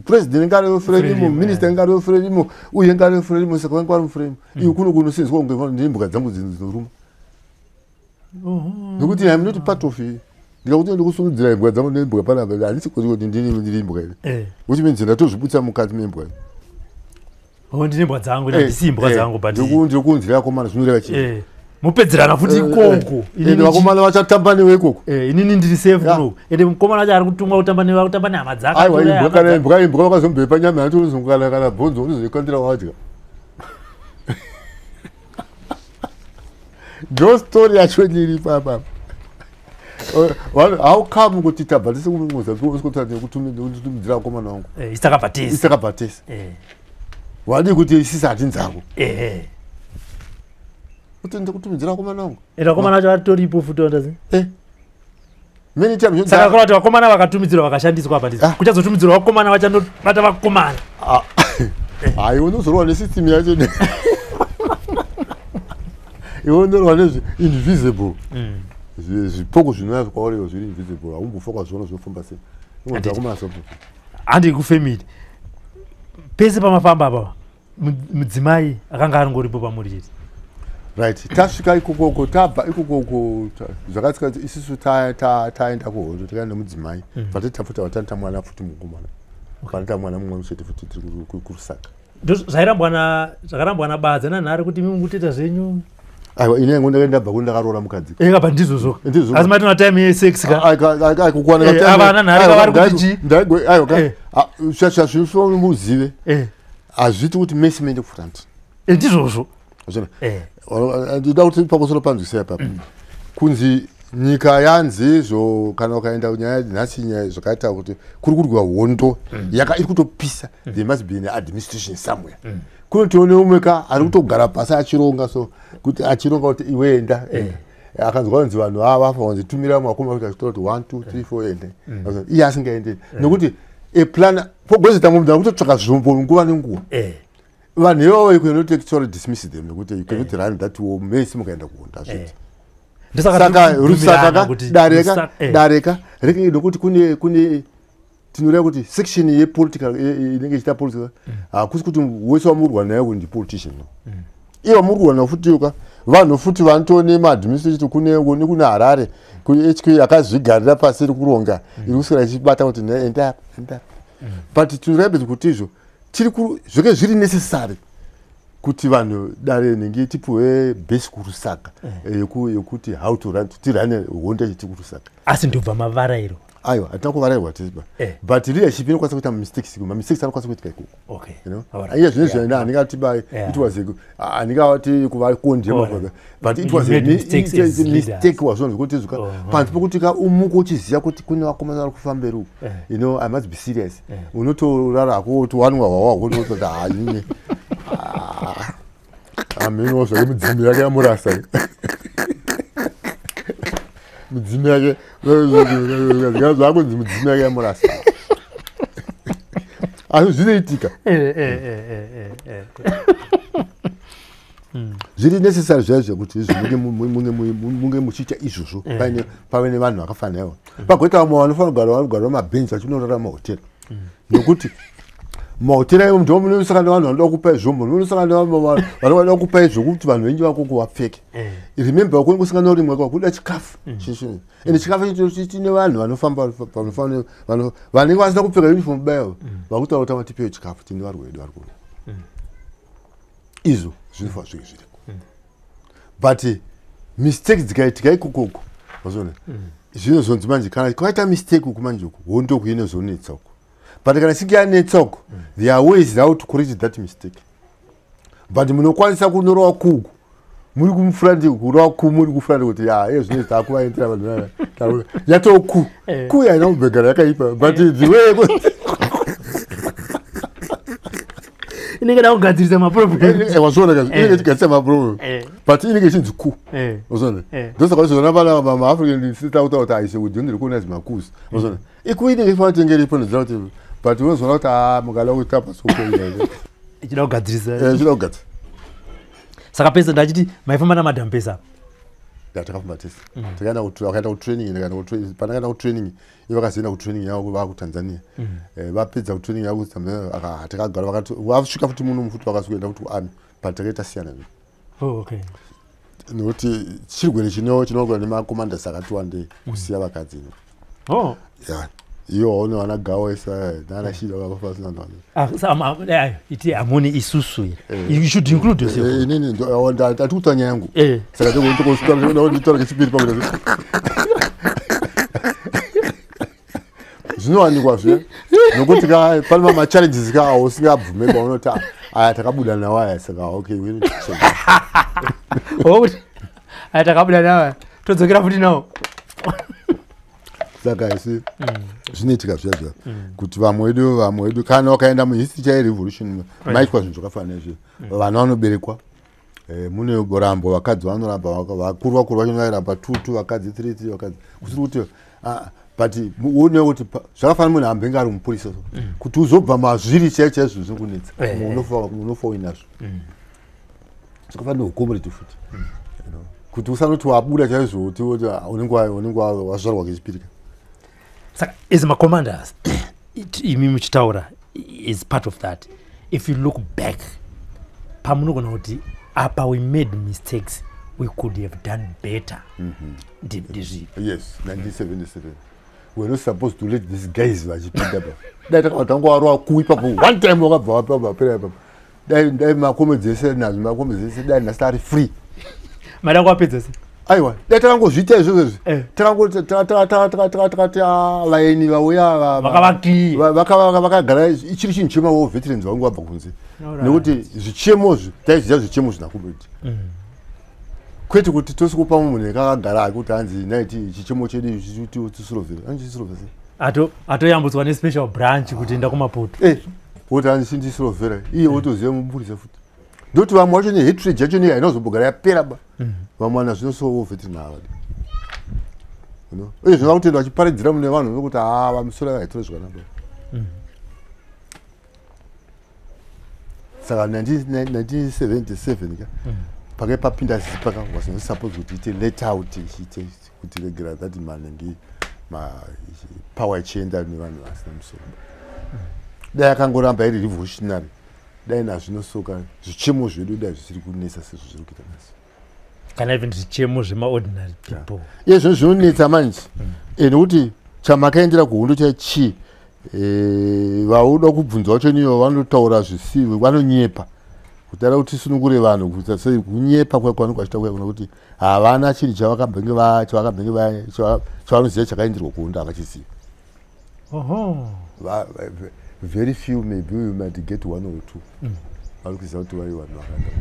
President ngari Frelimo, minister ngari Frelimo, uye ngari Frelimo, saka vangu vari muFrelimo. Iwe kuno kunosenzwa kunge ndine dzangu dzinoruma. Nekuti I'm not part of it. Ndikakuti ndikusurudzira imbwa dzangu nembwa panapa handisi kuti ndini imbwa iri. Which means ndatozvibutsa mukati membwa.
Oh, ndine imbwa dzangu, handisi imbwa dzangu but
ndiri kunzira vakomana zvinoreva chii?
Mupedzerana futi ikoko.
Ende vakomana vachatamba newe ikoko.
Inini ndiri safe kuno. Ende mukomana wacho ari kutumwa kutamba newe kutamba nehama dzake.
Aiwa imbwa kana imbwa imbwa vakazombepa nyama yacho unozongana kana bhonzo unozoikandira wadya. Ndo story yacho iri papa. How come kuti tabva tisi kuMozambique nekutumidzira vakomana vangu?
Isakabva tese.
Isakabva tese. Wadii kuti isisi hatinzako. Kuti ndikutumidzira vakomana vangu.
Ende vakomana vacho vatoripo futi wandazi.
Many times.
Saka kureva kuti vakomana vakatumidzirwa vakashandiswa apa ndizvo. Kuchazotumidzirwa vakomana vachandobata vakomana.
Hayi unozorwa nesystem yacho. Iwe unorwa nezvi invisible. Zvipoko zvinouya kwauri zviri invisible haumbofa ukazviona zvinofamba sei.
Handi kufamily. Pese pamafamba apa mudzimai akanga aringoripo pamuri chete.
Right, tasvika ikokoko tabva ikokoko zvakatsika isusu taenda kuhondo takaenda mudzimai bva tafuta vatanta mwana futi mukomana vanoita mwana mumwe chete futi tiri kuRusaka.
Zvakarambwa naBadza naNhare kuti imi mukutoita zvenyu.
Aiwa ini yangu ndakaenda ndabva kuni ndakaroora mukadzi.
Apa ndizvozvo. Asi matina time yesex ka.
Kukwana
ava naNhare vari kuti chii?
Aiwa ka. Zvazvinofanira muzive. Hazviiti kuti mese muende kufront.
Ndizvozvo.
Ndinoda kuti pamusoro panzwisei apapo. Kunzi nyika yanzi izvo kana ukaenda nyaya nhasi nyaya zvakaita kuti kuri kurwiwa hondo yaka iri kutopisa there must be an administration somewhere. Kunotione umwe ka ari kutogara pasi achironga so kuti achironga kuti iwe enda akanzwa kunzi vanhu ava vafa kunzi tumira makumi kuti achitora kuti 1 2 3 4 ende iye asingaendi nekuti a plan pogozoita munhu ari kutotsvaka zvombo nguva nenguva. Vanhu ivavo you cannot actually dismiss them nekuti you cannot run that war mese mukaenda kuhondo hazviiti. Saka Rusaka dareka dareka reke nokuti kune tinoreva kuti section yepolitical inenge ichiita political hakusi kuti wese wamurwa naye kuti ndipolitician. Iye wamurwa naye futi ka vanhu futi vanotone maadministration kune Harare kune HQ yakazvigarira pasi iri kuronga iri kuswera ichibata kuti enda apa enda apa. But tinoreva kuti izvo tiri zveke zviri necessary kuti vanhu dare nenge tipuwe base kuRusaka yekuti how to run tirane hondo yacho tiri kuRusaka.
Asi ndobva mavarairwa.
Aiwa hatina kuvarairwa tisiba. But leadership inokwanisa kuita mistakes mamistakes anokwanisa kuitika ikoko. You know? Iye zvino zvino handingati ba it was handingati kuvakondema but it was a mistake wazvona zvekuti zvuka panzi pokuti ka umuko uchiziva kuti kune vakomana vari kufamba uku. You know I must be serious. Unotorara hako kuti wanwa hwawa hako unototi haine. Ameno zvake mudzimu yake yamurasa. Mudzimu yake zvakunzi mudzimu yake yamurasa. Asi zvinoitika. Zviri necessary zvaizvo zvekuti munge muchiita izvozvo pave nevanhu vakafanira. Pagoita vamwe vanofanira kugara vanogara mabhenji vachinorara mahotera. Nokuti mahotera imo ndo munosangana nevanhu vanoda kukupai zvombo, munosangana nevanhu vanoda kukupai zvokuti vanhu venyu vakoko vapfeke. Remember kunenge kusangana rimwe kwakuda chikafu. Ende chikafu chine vanhu vanofamba vanenge vasina kupfeka uniform bayo vakutaura kuti vatipewo chikafu tine varwi vedu vari kuno. Izvo zvinofanira zvinge zviriko. But mistake dzikaitika ikokoko, wazona, zvinozonzi manje kana kwaita mistake uku manje uku, hondo uku inozonetsa uku. But kana ichinge yanetsa uku, there are ways how to correct that mistake. But munokwanisa kunorova kuku muri kumufront, kurova ku muri kufront kuti ya iye zvino takuvaendera vanhu yatoo ku ku yaina kubhegara yakaipa, but the way
inenge da kugadzirisa maproblem.
Wazviona ka, inenge ichigadzirisa maproblem, but inenge ichinzi ku. Wazviona, ndosaka uchizoona vana maAfrican sitakuta kuti aise we don't recognize macoups. Wazviona, iku inenge ifanira kuti inge iripo ndoziva kuti, but unozoona kuti a mukada kutapa soko
ichida kugadzirisa.
Ichida kugadzira.
Saka pese ndachiti maifamba namadam pese apa?
Takafamba tese. Takaenda, vakaenda kutraining, pandakaenda kutraining, ivo vakazoenda kutraining yavo vakuTanzania. Vapedza kutraining yavo kuTanzania, takagara, vasvika futi muno futi, vakazoenda futi kuarmy, but takaita siyana.
Oh, okay.
Nokuti chirwere chinowanikwa nemacommanders akati wandei kusiya vakadzi.
Oh.
Ya, iyo waone vana gawa isa nana shida vakafa vasina vanhu.
Ah, so, iti hamuni isusu. You should include yourself.
Inini ndati kutaura nyaya yangu, saka nditotaura kechipiri pakuti zvinowanikwa zve nokuti ka pane mamachallenges ka ausingabvume paunoti aya takabuda nawo aya, saka okay, we need to change.
Oh, aya takabuda nawo, todzokera futi nawo.
Saka isi zvinoitika zviya zviya kuti vamwe vedu kana wakaenda muhistory chairevolution, maitwa zvinhu zvakafanana nezvi. Vana vanoberekwa, mune rambo, vakadzi vanoramba, vakuru vakuru vacho vairamba two two vakadzi, three three vakadzi, kusiri kuti but uone kuti zvakafanana munhu ambenge ari mupurisa so kuti uzobva mazviri chaivo chaizvo zvinokunetsa. Unofa uinazvo. Zvakafanana neucomrade futi, kuti usanoti wabuda chaizvo kuti unenge wazvarwa kechipiri.
Saka as macommanders, imi muchitaura is part of that, if you look back, pamunogona kuti apa we made mistakes, we could have done better, ndizvipi?
Yes, 1977 we're not supposed to let these guys vachipinda pa. Dai takabva tangovarova ku ipapo one time, wakabva wapera vapera ipapo, dai macomrades ese nazvo, macomrades ese dai nhasi ari free.
Maida kuwapedza se?
Aiwa, dai takangozviita izvozvo izvi, takati vaeni vauya
Vakavakiya.
Vakagara chiri chinhu chemawar veterans vangu vabva kunze, nekuti zvichemozvi taiziva, zvichemo zvina comrade, kwete kuti tosikupa munhu akagara ake kuti hanzi naiti chichemo chedu tisirovhere anchisirovhere sei.
Atoyambutswa nespecial branch kuti enda kuMaputo.
Woti hanzi chindisirovhera, iye wotoziva mupurisa futi, ndoti vamwe vacho nehatred yacho nei haina kuzombogara yapera ba. Vamwe vana zvino so war veteran havadi, uye zvino vakutenda vachiparidzira mune vanhu nokuti ha vamusoro vaitore zvakanaka. Saka 1977 ka pakai papinda ZIPA ka was not supposed kuti ite let out, ichiite kuti regera that manenge power ichienda nevanhu vasina musoro. Dai akangoramba iri revolutionary, dai nazvinosoka zvichemo zvedu dai zvisiri kunetsa sezvo zviri kuita nhasi.
Kana even zvichemo zvemaordinary people.
Iye zvino zvinonetsa manje, nekuti chamakaendera kuhondo chachii, vauda kubvunza vacho niyo vanotaura zvisivo, vanonyepa kuti ada kuti tisunungure vanhu, kuita sei, kunyepa kwavanenge vachita kuya, nokuti havana chinhu chavakambenge chavanoziva chakaenderwa kuhondo, havachizivi. Very few, maybe you might get one or two vari kuziva kuti vai vanhu vakaenda.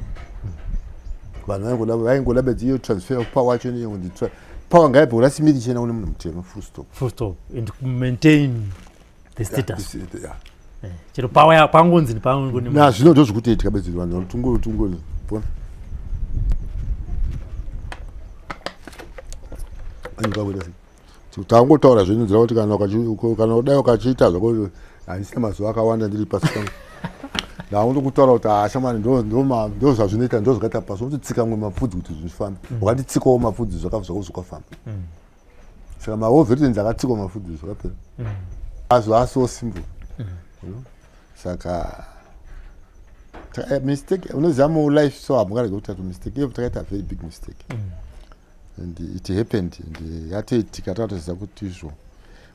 Vanhu vaingoda bedzi iyo transfer of power yacho niyo, kuti power ngaibve kuna Smith ichienda kune munhu mutema, full stop.
Full stop, and maintain the status. Chero power pangonzi nepangoni.
Nazvino ndozvikutoitika bedzi, vanhu tungo tungo bona anikakuita sei, tangotaura zvenyu nzira kuti kana kudai ukachiita zvako, handisina mazuva akawanda ndiri pasi pangu, ndaundokutaura kuti ashamani ndo zvazvinoita, ndo zvakaita pasi, unototsika mwe mapfudzi kuti zvifambe. Wakanditsikawo mapfudzi zvakafamba, saka mawar veterans akatsikwa mapfudzi zvakapera. Azvo aso simple. Saka mistake unoziva mulife, so hamungarege kuita mistake iyo takaita very big mistake, and it happened and yatoitika, takatoziva kuti izvo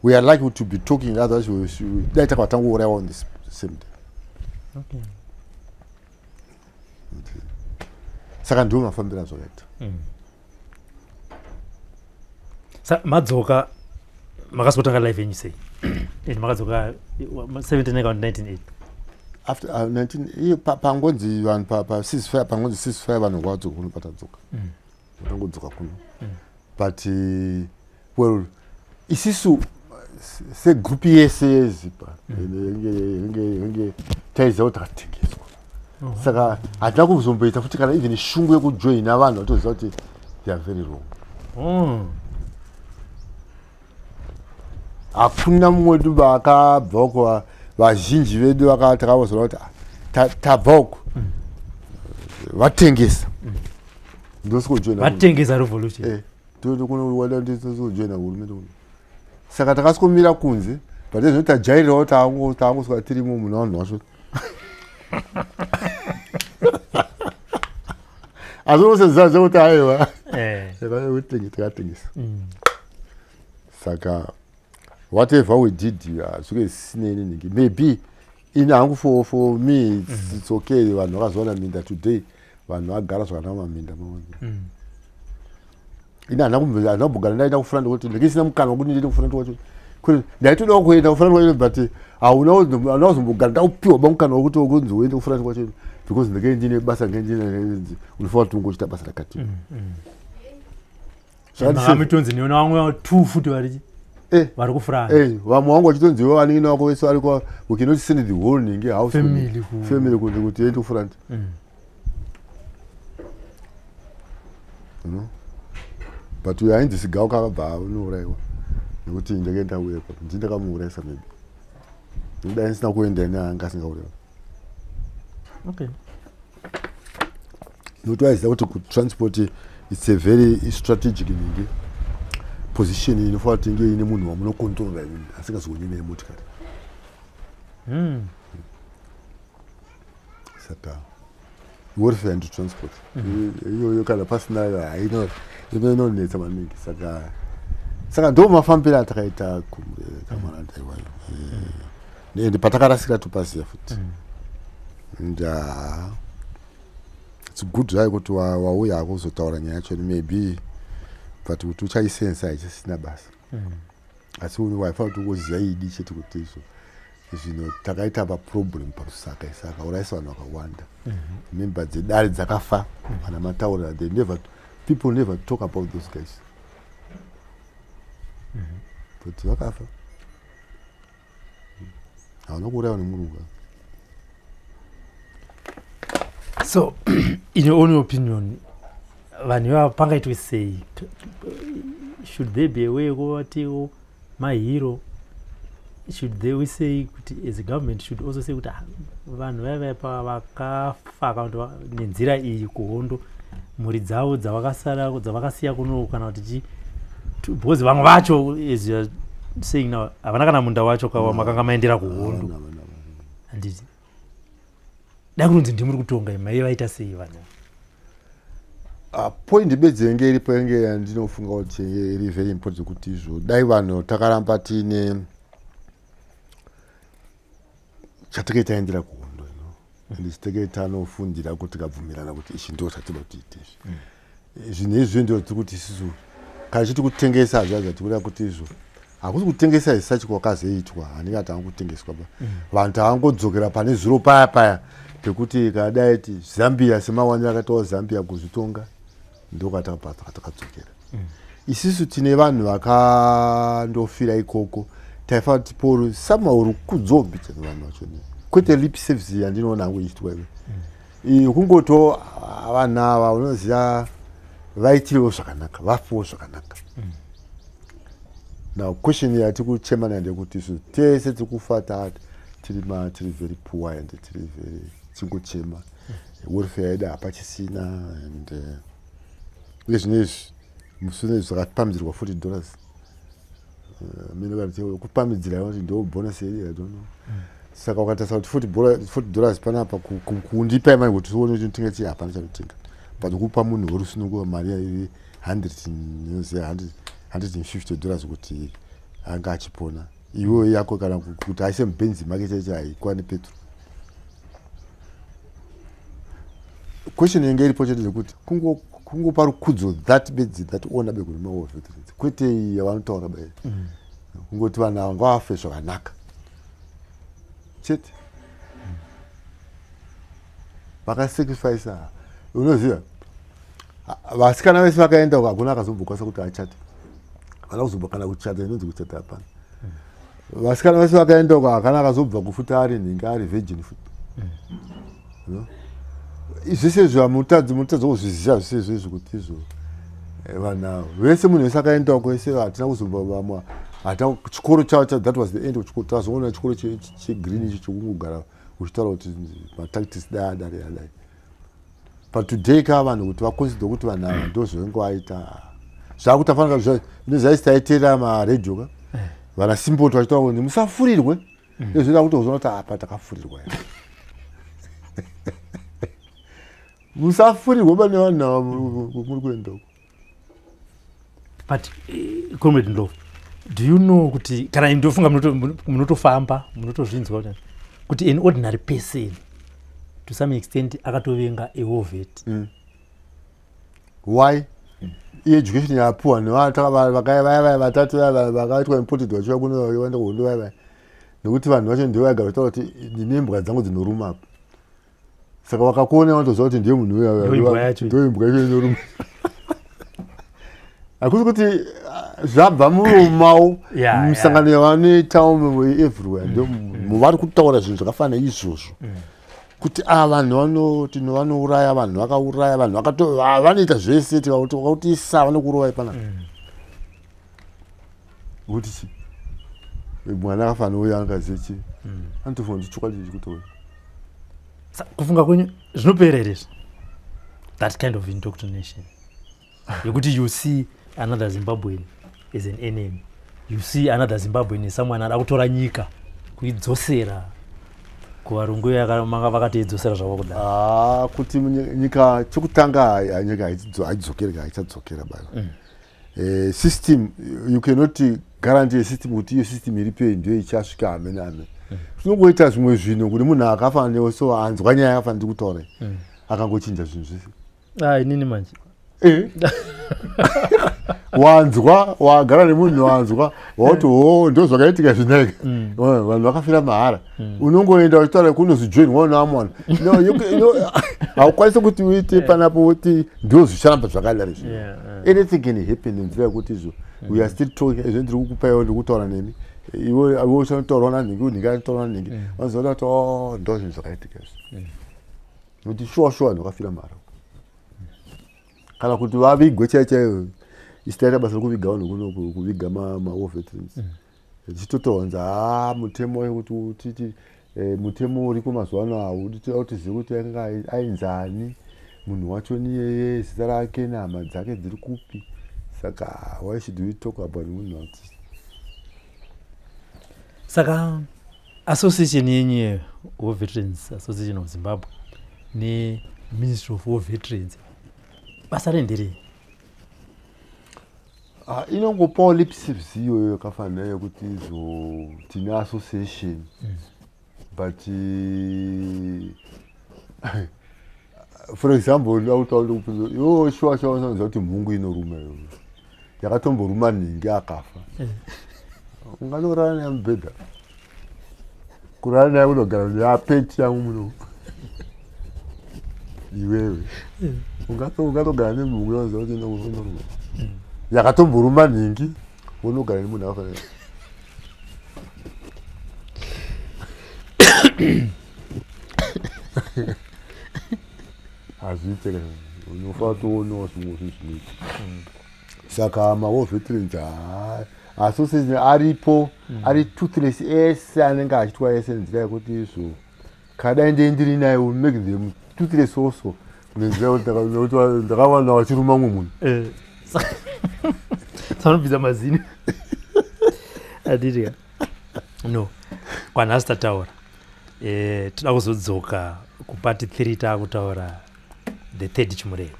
we are likely to be talking, otherwise dai takava tangourayiwa on the same day. Saka ndiwo mafambiro azvakaita.
Madzoka makazotanga life yenyu sei? And makadzoka 79 kana 1980?
After 19 iyo pangonzi vanhu pa ceasefire, pangonzi ceasefire, vanhu vadzoka kuno, patadzoka vatangodzoka kuno. But well, isisu segroup yese yeZIPA yenge taiziva kuti takatengeswa, saka hatina kuzomboita futi kana even shungu yekujoina. Vanhu vatoziva kuti they are very wrong. Hakuna mumwe wedu vakabva uko. Vazhinji vedu takavazoona kuti ah, tabva uko, vatengesa, ndosikojoina.
Vatengesa revolution.
Ndosikojoina hurumende kuno. Saka takasikomira kunze, but ezvino tajairirawo, taangosvika tirimo muna vanhu vacho, asi unoseziva zvekuti aiwa, takatengesa. Saka whatever we did, zvinge zvisinei nenhingi. Maybe ini hangu, for me it's okay. Vanhu vakazowana minda today, vanhu vagara zvakanaka maminda mavo. Ini handina kumbogara ndaenda kufront, kuti ndenge isina mukana wekuti ndiende kufront kwacho. Kwete, ndaitodawo kuenda kufront kwacho, but hauna kuzombogara ndakupiwa ba mukana wekuti kunzi uende kufront kwacho, because ndenge ndine basa, ndenge ndine unofanira kuti ungochita basa rakati.
Makamutonzi neona vamwe two futi vari vari kufront.
Vamwe vangu vachitonzi iwe vanin'ina vako vese variko, we cannot send the whole ninge house
Family
family kuti ende kufront. You know? But uyo ainzi Sigau kakabva unourayiwa nekuti ndenge ndauya ipapo, ndii ndakamuurayisa. Maybe nokudai ndisina kuenda ine, anga asingaurayiwa. Nokuti vaiziva kuti kutransport it's a very strategic ninge position, inofanira kuti inge ine munhu wamunokontrora imimi asingazonyi nemotikari. Saka warfare and transport iyoyo, kana pasina haino inonetsa maningi. Saka ndo mafambiro atakaita kamaranda iwayo, ende patakarasira topaziva futi. And it's good zvayo kuti wauya hako kuzotaura nyaya yacho, maybe, but kuti uchaisensa haichisina basa. Asi waifanira kuti ungoziva idi chete kuti izvo zvino takaita paproblem paRusaka, isaka urayisa vanhu vakawanda. Memba dzedare dzakafa vana mataurira, they never, people never talk about those guys, but vakafa, havana kuurayiwa nemurungu.
So in your own opinion, vanhu ivava pangaitwe sei? Should there be a way kuvatiwo mahero? Should they, we say kuti as a government should also say kuti ah, vanhu vaya vaya vakafa kana kuti nenzira iyi kuhondo, mhuri dzavo dzavakasara, dzavakasiya kuno, kana kuti chi, because vamwe vacho, as you are saying now, havana kana munda wacho kawa makanga maendera kuhondo.
Havana, havana.
Handiti dai kunonzi ndimuri kutonga, mai vaita sei vanhu?
Point bedzi yenge iripo, yenge yandinofunga kuti yenge iri very important, kuti izvo dai vanhu takaramba tiine chatinge taendera kuhondo ino, ende chitinge tanofundira kuti tikabvumirana kuti ichi ndo chatinoda kuti tiite, izvi zvinhu izvi ndo tiri kuti isusu kana chiti kutengesa hazviazva, tikuda kuti izvo hakusi kutengesa isachi kwakazoitwa, handingati hangu kutengeswa ba. Vanhu tavangodzokera pane zviro paya paya pekuti kadai ti Zambia semawaniro akaitawo Zambia kuzvitonga, ndokwatakadzokera isisu. Tine vanhu vakandofira ikoko, taifanira kuti tipewo somehow rukudzo mbichana vanhu vacho, kwete lip service yandinoona hangu ichiitwa iwe. Kungoto vanhu ava unoziva vaitirewo zvakanaka, vafuwo zvakanaka. Now question yati kuchema nayo ndeyekuti isu tese tiri kufa tiri tiri very poor and tiri very tingochema, welfare yedu hapachisina, and uye zvinezvi musi unezvi zvakapamhidzirwa $40. Mene kana kupamhidzira kuti ndo bonus yedu, I don't know. Saka ukatarisa kuti $40 panapa kundipa imari kuti uone kuti unotenga chii, hapana chanotenga. But kupa munhu werusununguko mari iri 100, $150 kuti anga achipona, iwewe yako kana kuti aise mubenzi make chaicho haikwani petro. Question yenge iripo chete ndekuti kungopa rukudzo that bedzi, that honor be kune mawar veterans, kwete iyi yavanotaura bai. Kungoti vanhu ava ngavafe zvakanaka chete. Vakasacrifice, unoziva, vasikana vese vakaenda uko, hakuna akazombokwanisa kuti achate. Havana kuzobva kana kuchata, inonzi kuchata hapana. Vasikana vese vakaenda uko, hakana akazobva kufuta ari nhingi, ari virgin futi. No? Zvese izvo hamutadzi, mutadzi kuzviziva zvese izvo kuti izvo vanhu ava vese, munhu wese akaenda uko ese, hatina kuzobva vamwe, hatina chikoro chavo that was the end of chikoro. Tazoona chikoro chegreen icho chekungogara uchitaura kuti matactics dai adai adai. But today ka, vanhu kuti vaconsider kuti vanhu ava ndo zvavange vaita, zvakuti afanira nezaisi taiteera maredhiyo ka, vana Simboti vachitaura kuti musafurirwe. Izvo kutozoona kuti apa takafurirwa. Musafurirwe pane vanhu ava muri kuenda uko.
But Comrade Ndlovu, do you know kuti kana ndofunga munotofamba munotozvinzwa kuti an ordinary person to some extent akatovenga a war vet?
Why? Ieducation yapuwa nevaya vatatu vaya vakaitwa imported vachiuya kuno vaenda kuhondo vaya vaya, nekuti vanhu vacho ndivo vaigara vachitaura kuti ndine imbwa dzangu dzinoruma apa. Saka vakakuona vanotoziva kuti ndiye munhu uya.
Ndo yacho.
Ndo imbwa yacho inoruma. Hakusi kuti zvabva muromawo. Misangano yavanoitawo everywhere ndo vari kutaura zvinhu zvakafanana izvozvo, kuti a vanhu vanoti vanouraya vanhu, vakauraya vanhu, vanoita zvese, tikakuti wakakuti isa vanokurovai panapa. Kuti chi mwana akafanira uya angazive chi anotofunga kuti chokwadi chiri kutaura.
Kufunga kwenyu zvinopera here izvi, that kind of indoctrination yekuti you see another Zimbabwean as an enemy, you see another Zimbabwean as someone ada kutora nyika kuidzosera kuvarungu, manga vakatoidzosera zvavo kudai?
Ah, kuti nyika chokutanga nyika haidzokeri, haichadzokera baba. System, you cannot guarantee a system kuti iyo system iripo ndiyo ichasvika amene amene. Tinongoita zvimwe zvinhu kuti munhu akafanana newe so anzwa nyaya yakafanira ndikutaura, akangochinja zvinhu zvese.
Ah, inini manje.
Wanzwa, wagara nemunhu wanzwa, wauti ho ndo zvakaitika zvinaika, vanhu vakafira mahara. Unongoenda uchitaura kunozijoin waona amwana. Haukwanisi kuti uite panapo kuti ndo zvicharamba zvakadari izvi. Anything can happen nenzira yekuti izvo we are still talking. Izvo ndiri kukupaiwo, ndiri kutaura nemi, iwe uchanotaurawo nanhingi, unhingi anotaura nanhingi, vanozoona kuti o ndo zvinhu zvakaitika izvi, nekuti shuwa shuwa vanhu vakafira mahara kana kuti vavigwe chaiyo chaiyo. Isi taita basa rekuviga vanhu kuno, kuviga mawar veterans, tichitotaura nzi ha mutemo wekuti titi mutemo uriko mazuva ano haudi tizive kuti anga ainzani munhu wacho niyeye, zita rake nehama dzake dziri kupi. Saka why should we talk about munhu ati
Saka association yenyu yeWar Veterans Association of Zimbabwe neMinistry of War Veterans, basa renderei?
Ah, inongopawo lip service iyoyo yakafanira yekuti izvo tine association, but for example, ndoda kutaura ndikupinza iwo shuwa shuwa unoziva kuti mhungu inoruma iyoyo yakatomboruma nhingi akafa. Unganorara naye mubhedha, kurara naye kunogara neapeti yangu muno, iwewe ungatogara nemhungu yaunoziva kuti inoruma yakatomboruma nhingi, unogara nemunhu akafanira? Hazviite kana unofanira kutowonawo zvimwe zvinhu zvinoita. Saka mawar veterans association aripo, ari toothless, ese anenge achitwa ese nenzira yekuti izvo kadai ndee ndiri naye will make them toothless also, nenzira yekuti nekuti ndakawana vachiruma mumwe munhu.
Sanobvisa mazino anditi no. Kwanhasi tataura, toda kuzodzoka kupart 3 taakutaura the third Chimurenga.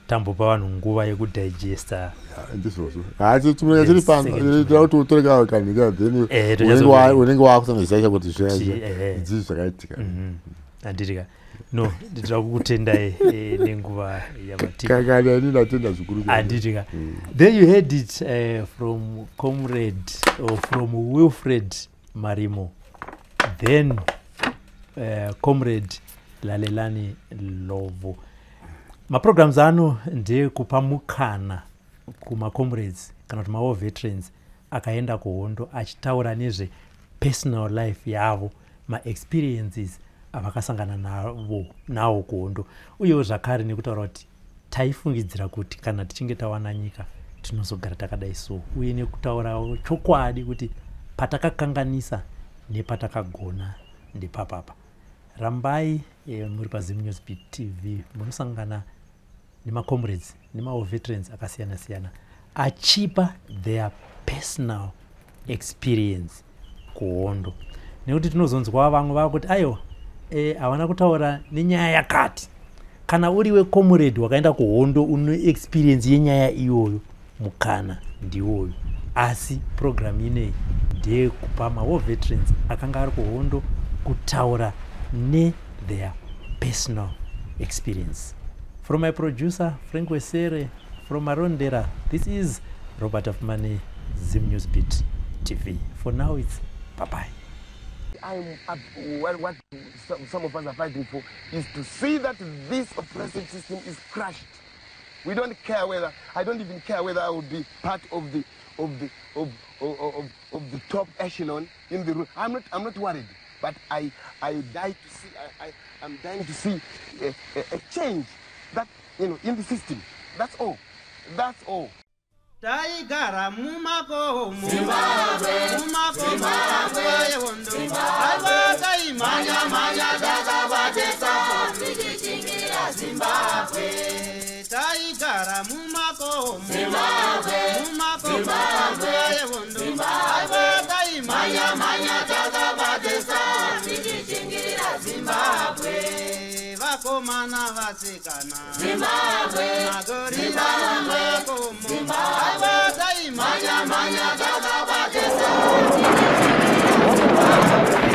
Tambopa vanhu nguva yekudigesta.
Ya, ndizvozvo. Hachi Chimurenga chiri pano.
Second.
Toda kuti utore kanika, then unenge wakutonoziva kuti zviya dzii zvakaitika.
Anditi ka. No, ndinoda kukutendai nenguva yamati.
Kana ini ndatenda zvikuru.
Handiti ka? There you heard it from comrade or from Wilfred Marimo, then Comrade Lalelani Lovo. Maprograms ano ndeyekupa mukana kumacomrades kana kuti mawar veterans akaenda kuhondo, achitaura nezve personal life yavo, maexperiences avakasangana navo nawo kuhondo, uyewo zvakare nekutaura kuti taifungidzira kuti kana tichinge tawana nyika tinozogara takadai so, uye nekutaurawo chokwadi kuti patakakanganisa nepatakagona ndepapapa. Rambai muri paZim News Beat TV, munosangana nemacomrades nemawar veterans akasiyana siyana achipa their personal experience kuhondo, nekuti tinozonzwa vamwe vakuti aiwa, havana kutaura nenyaya yakati. Kana uri wecomrade wakaenda kuhondo, une experience yenyaya iyoyo, mukana ndiwoyo. Asi program inei ndeyekupa mawar veterans akanga ari kuhondo kutaura netheir personal experience. From my producer Frank Wesere from Marondera, this is Robert of Money, Zim News Beat TV. For now it's bye bye.
What some of us are fighting for is to see that this oppressive system is crushed. We don't care whether, I don't even care whether I will be part of the top echelon in the room. I'm not worried, but I die to see, I'm dying to see a change that in the system. That's all. That's all. Taigara mumakomo, mumakomo yehondo. Aiwa, taimhanya mhanya takabatisa tichichingira Zimbabwe. Taigara mumakomo, mumakomo yehondo. Aiwa, taimhanya mhanya takabatisa tichichingira Zimbabwe. Vakomana, vasikana, Zimbabwe, magorira mumakomo. Aiwa, taimhanya mhanya takabatisa tichichingira Zimbabwe.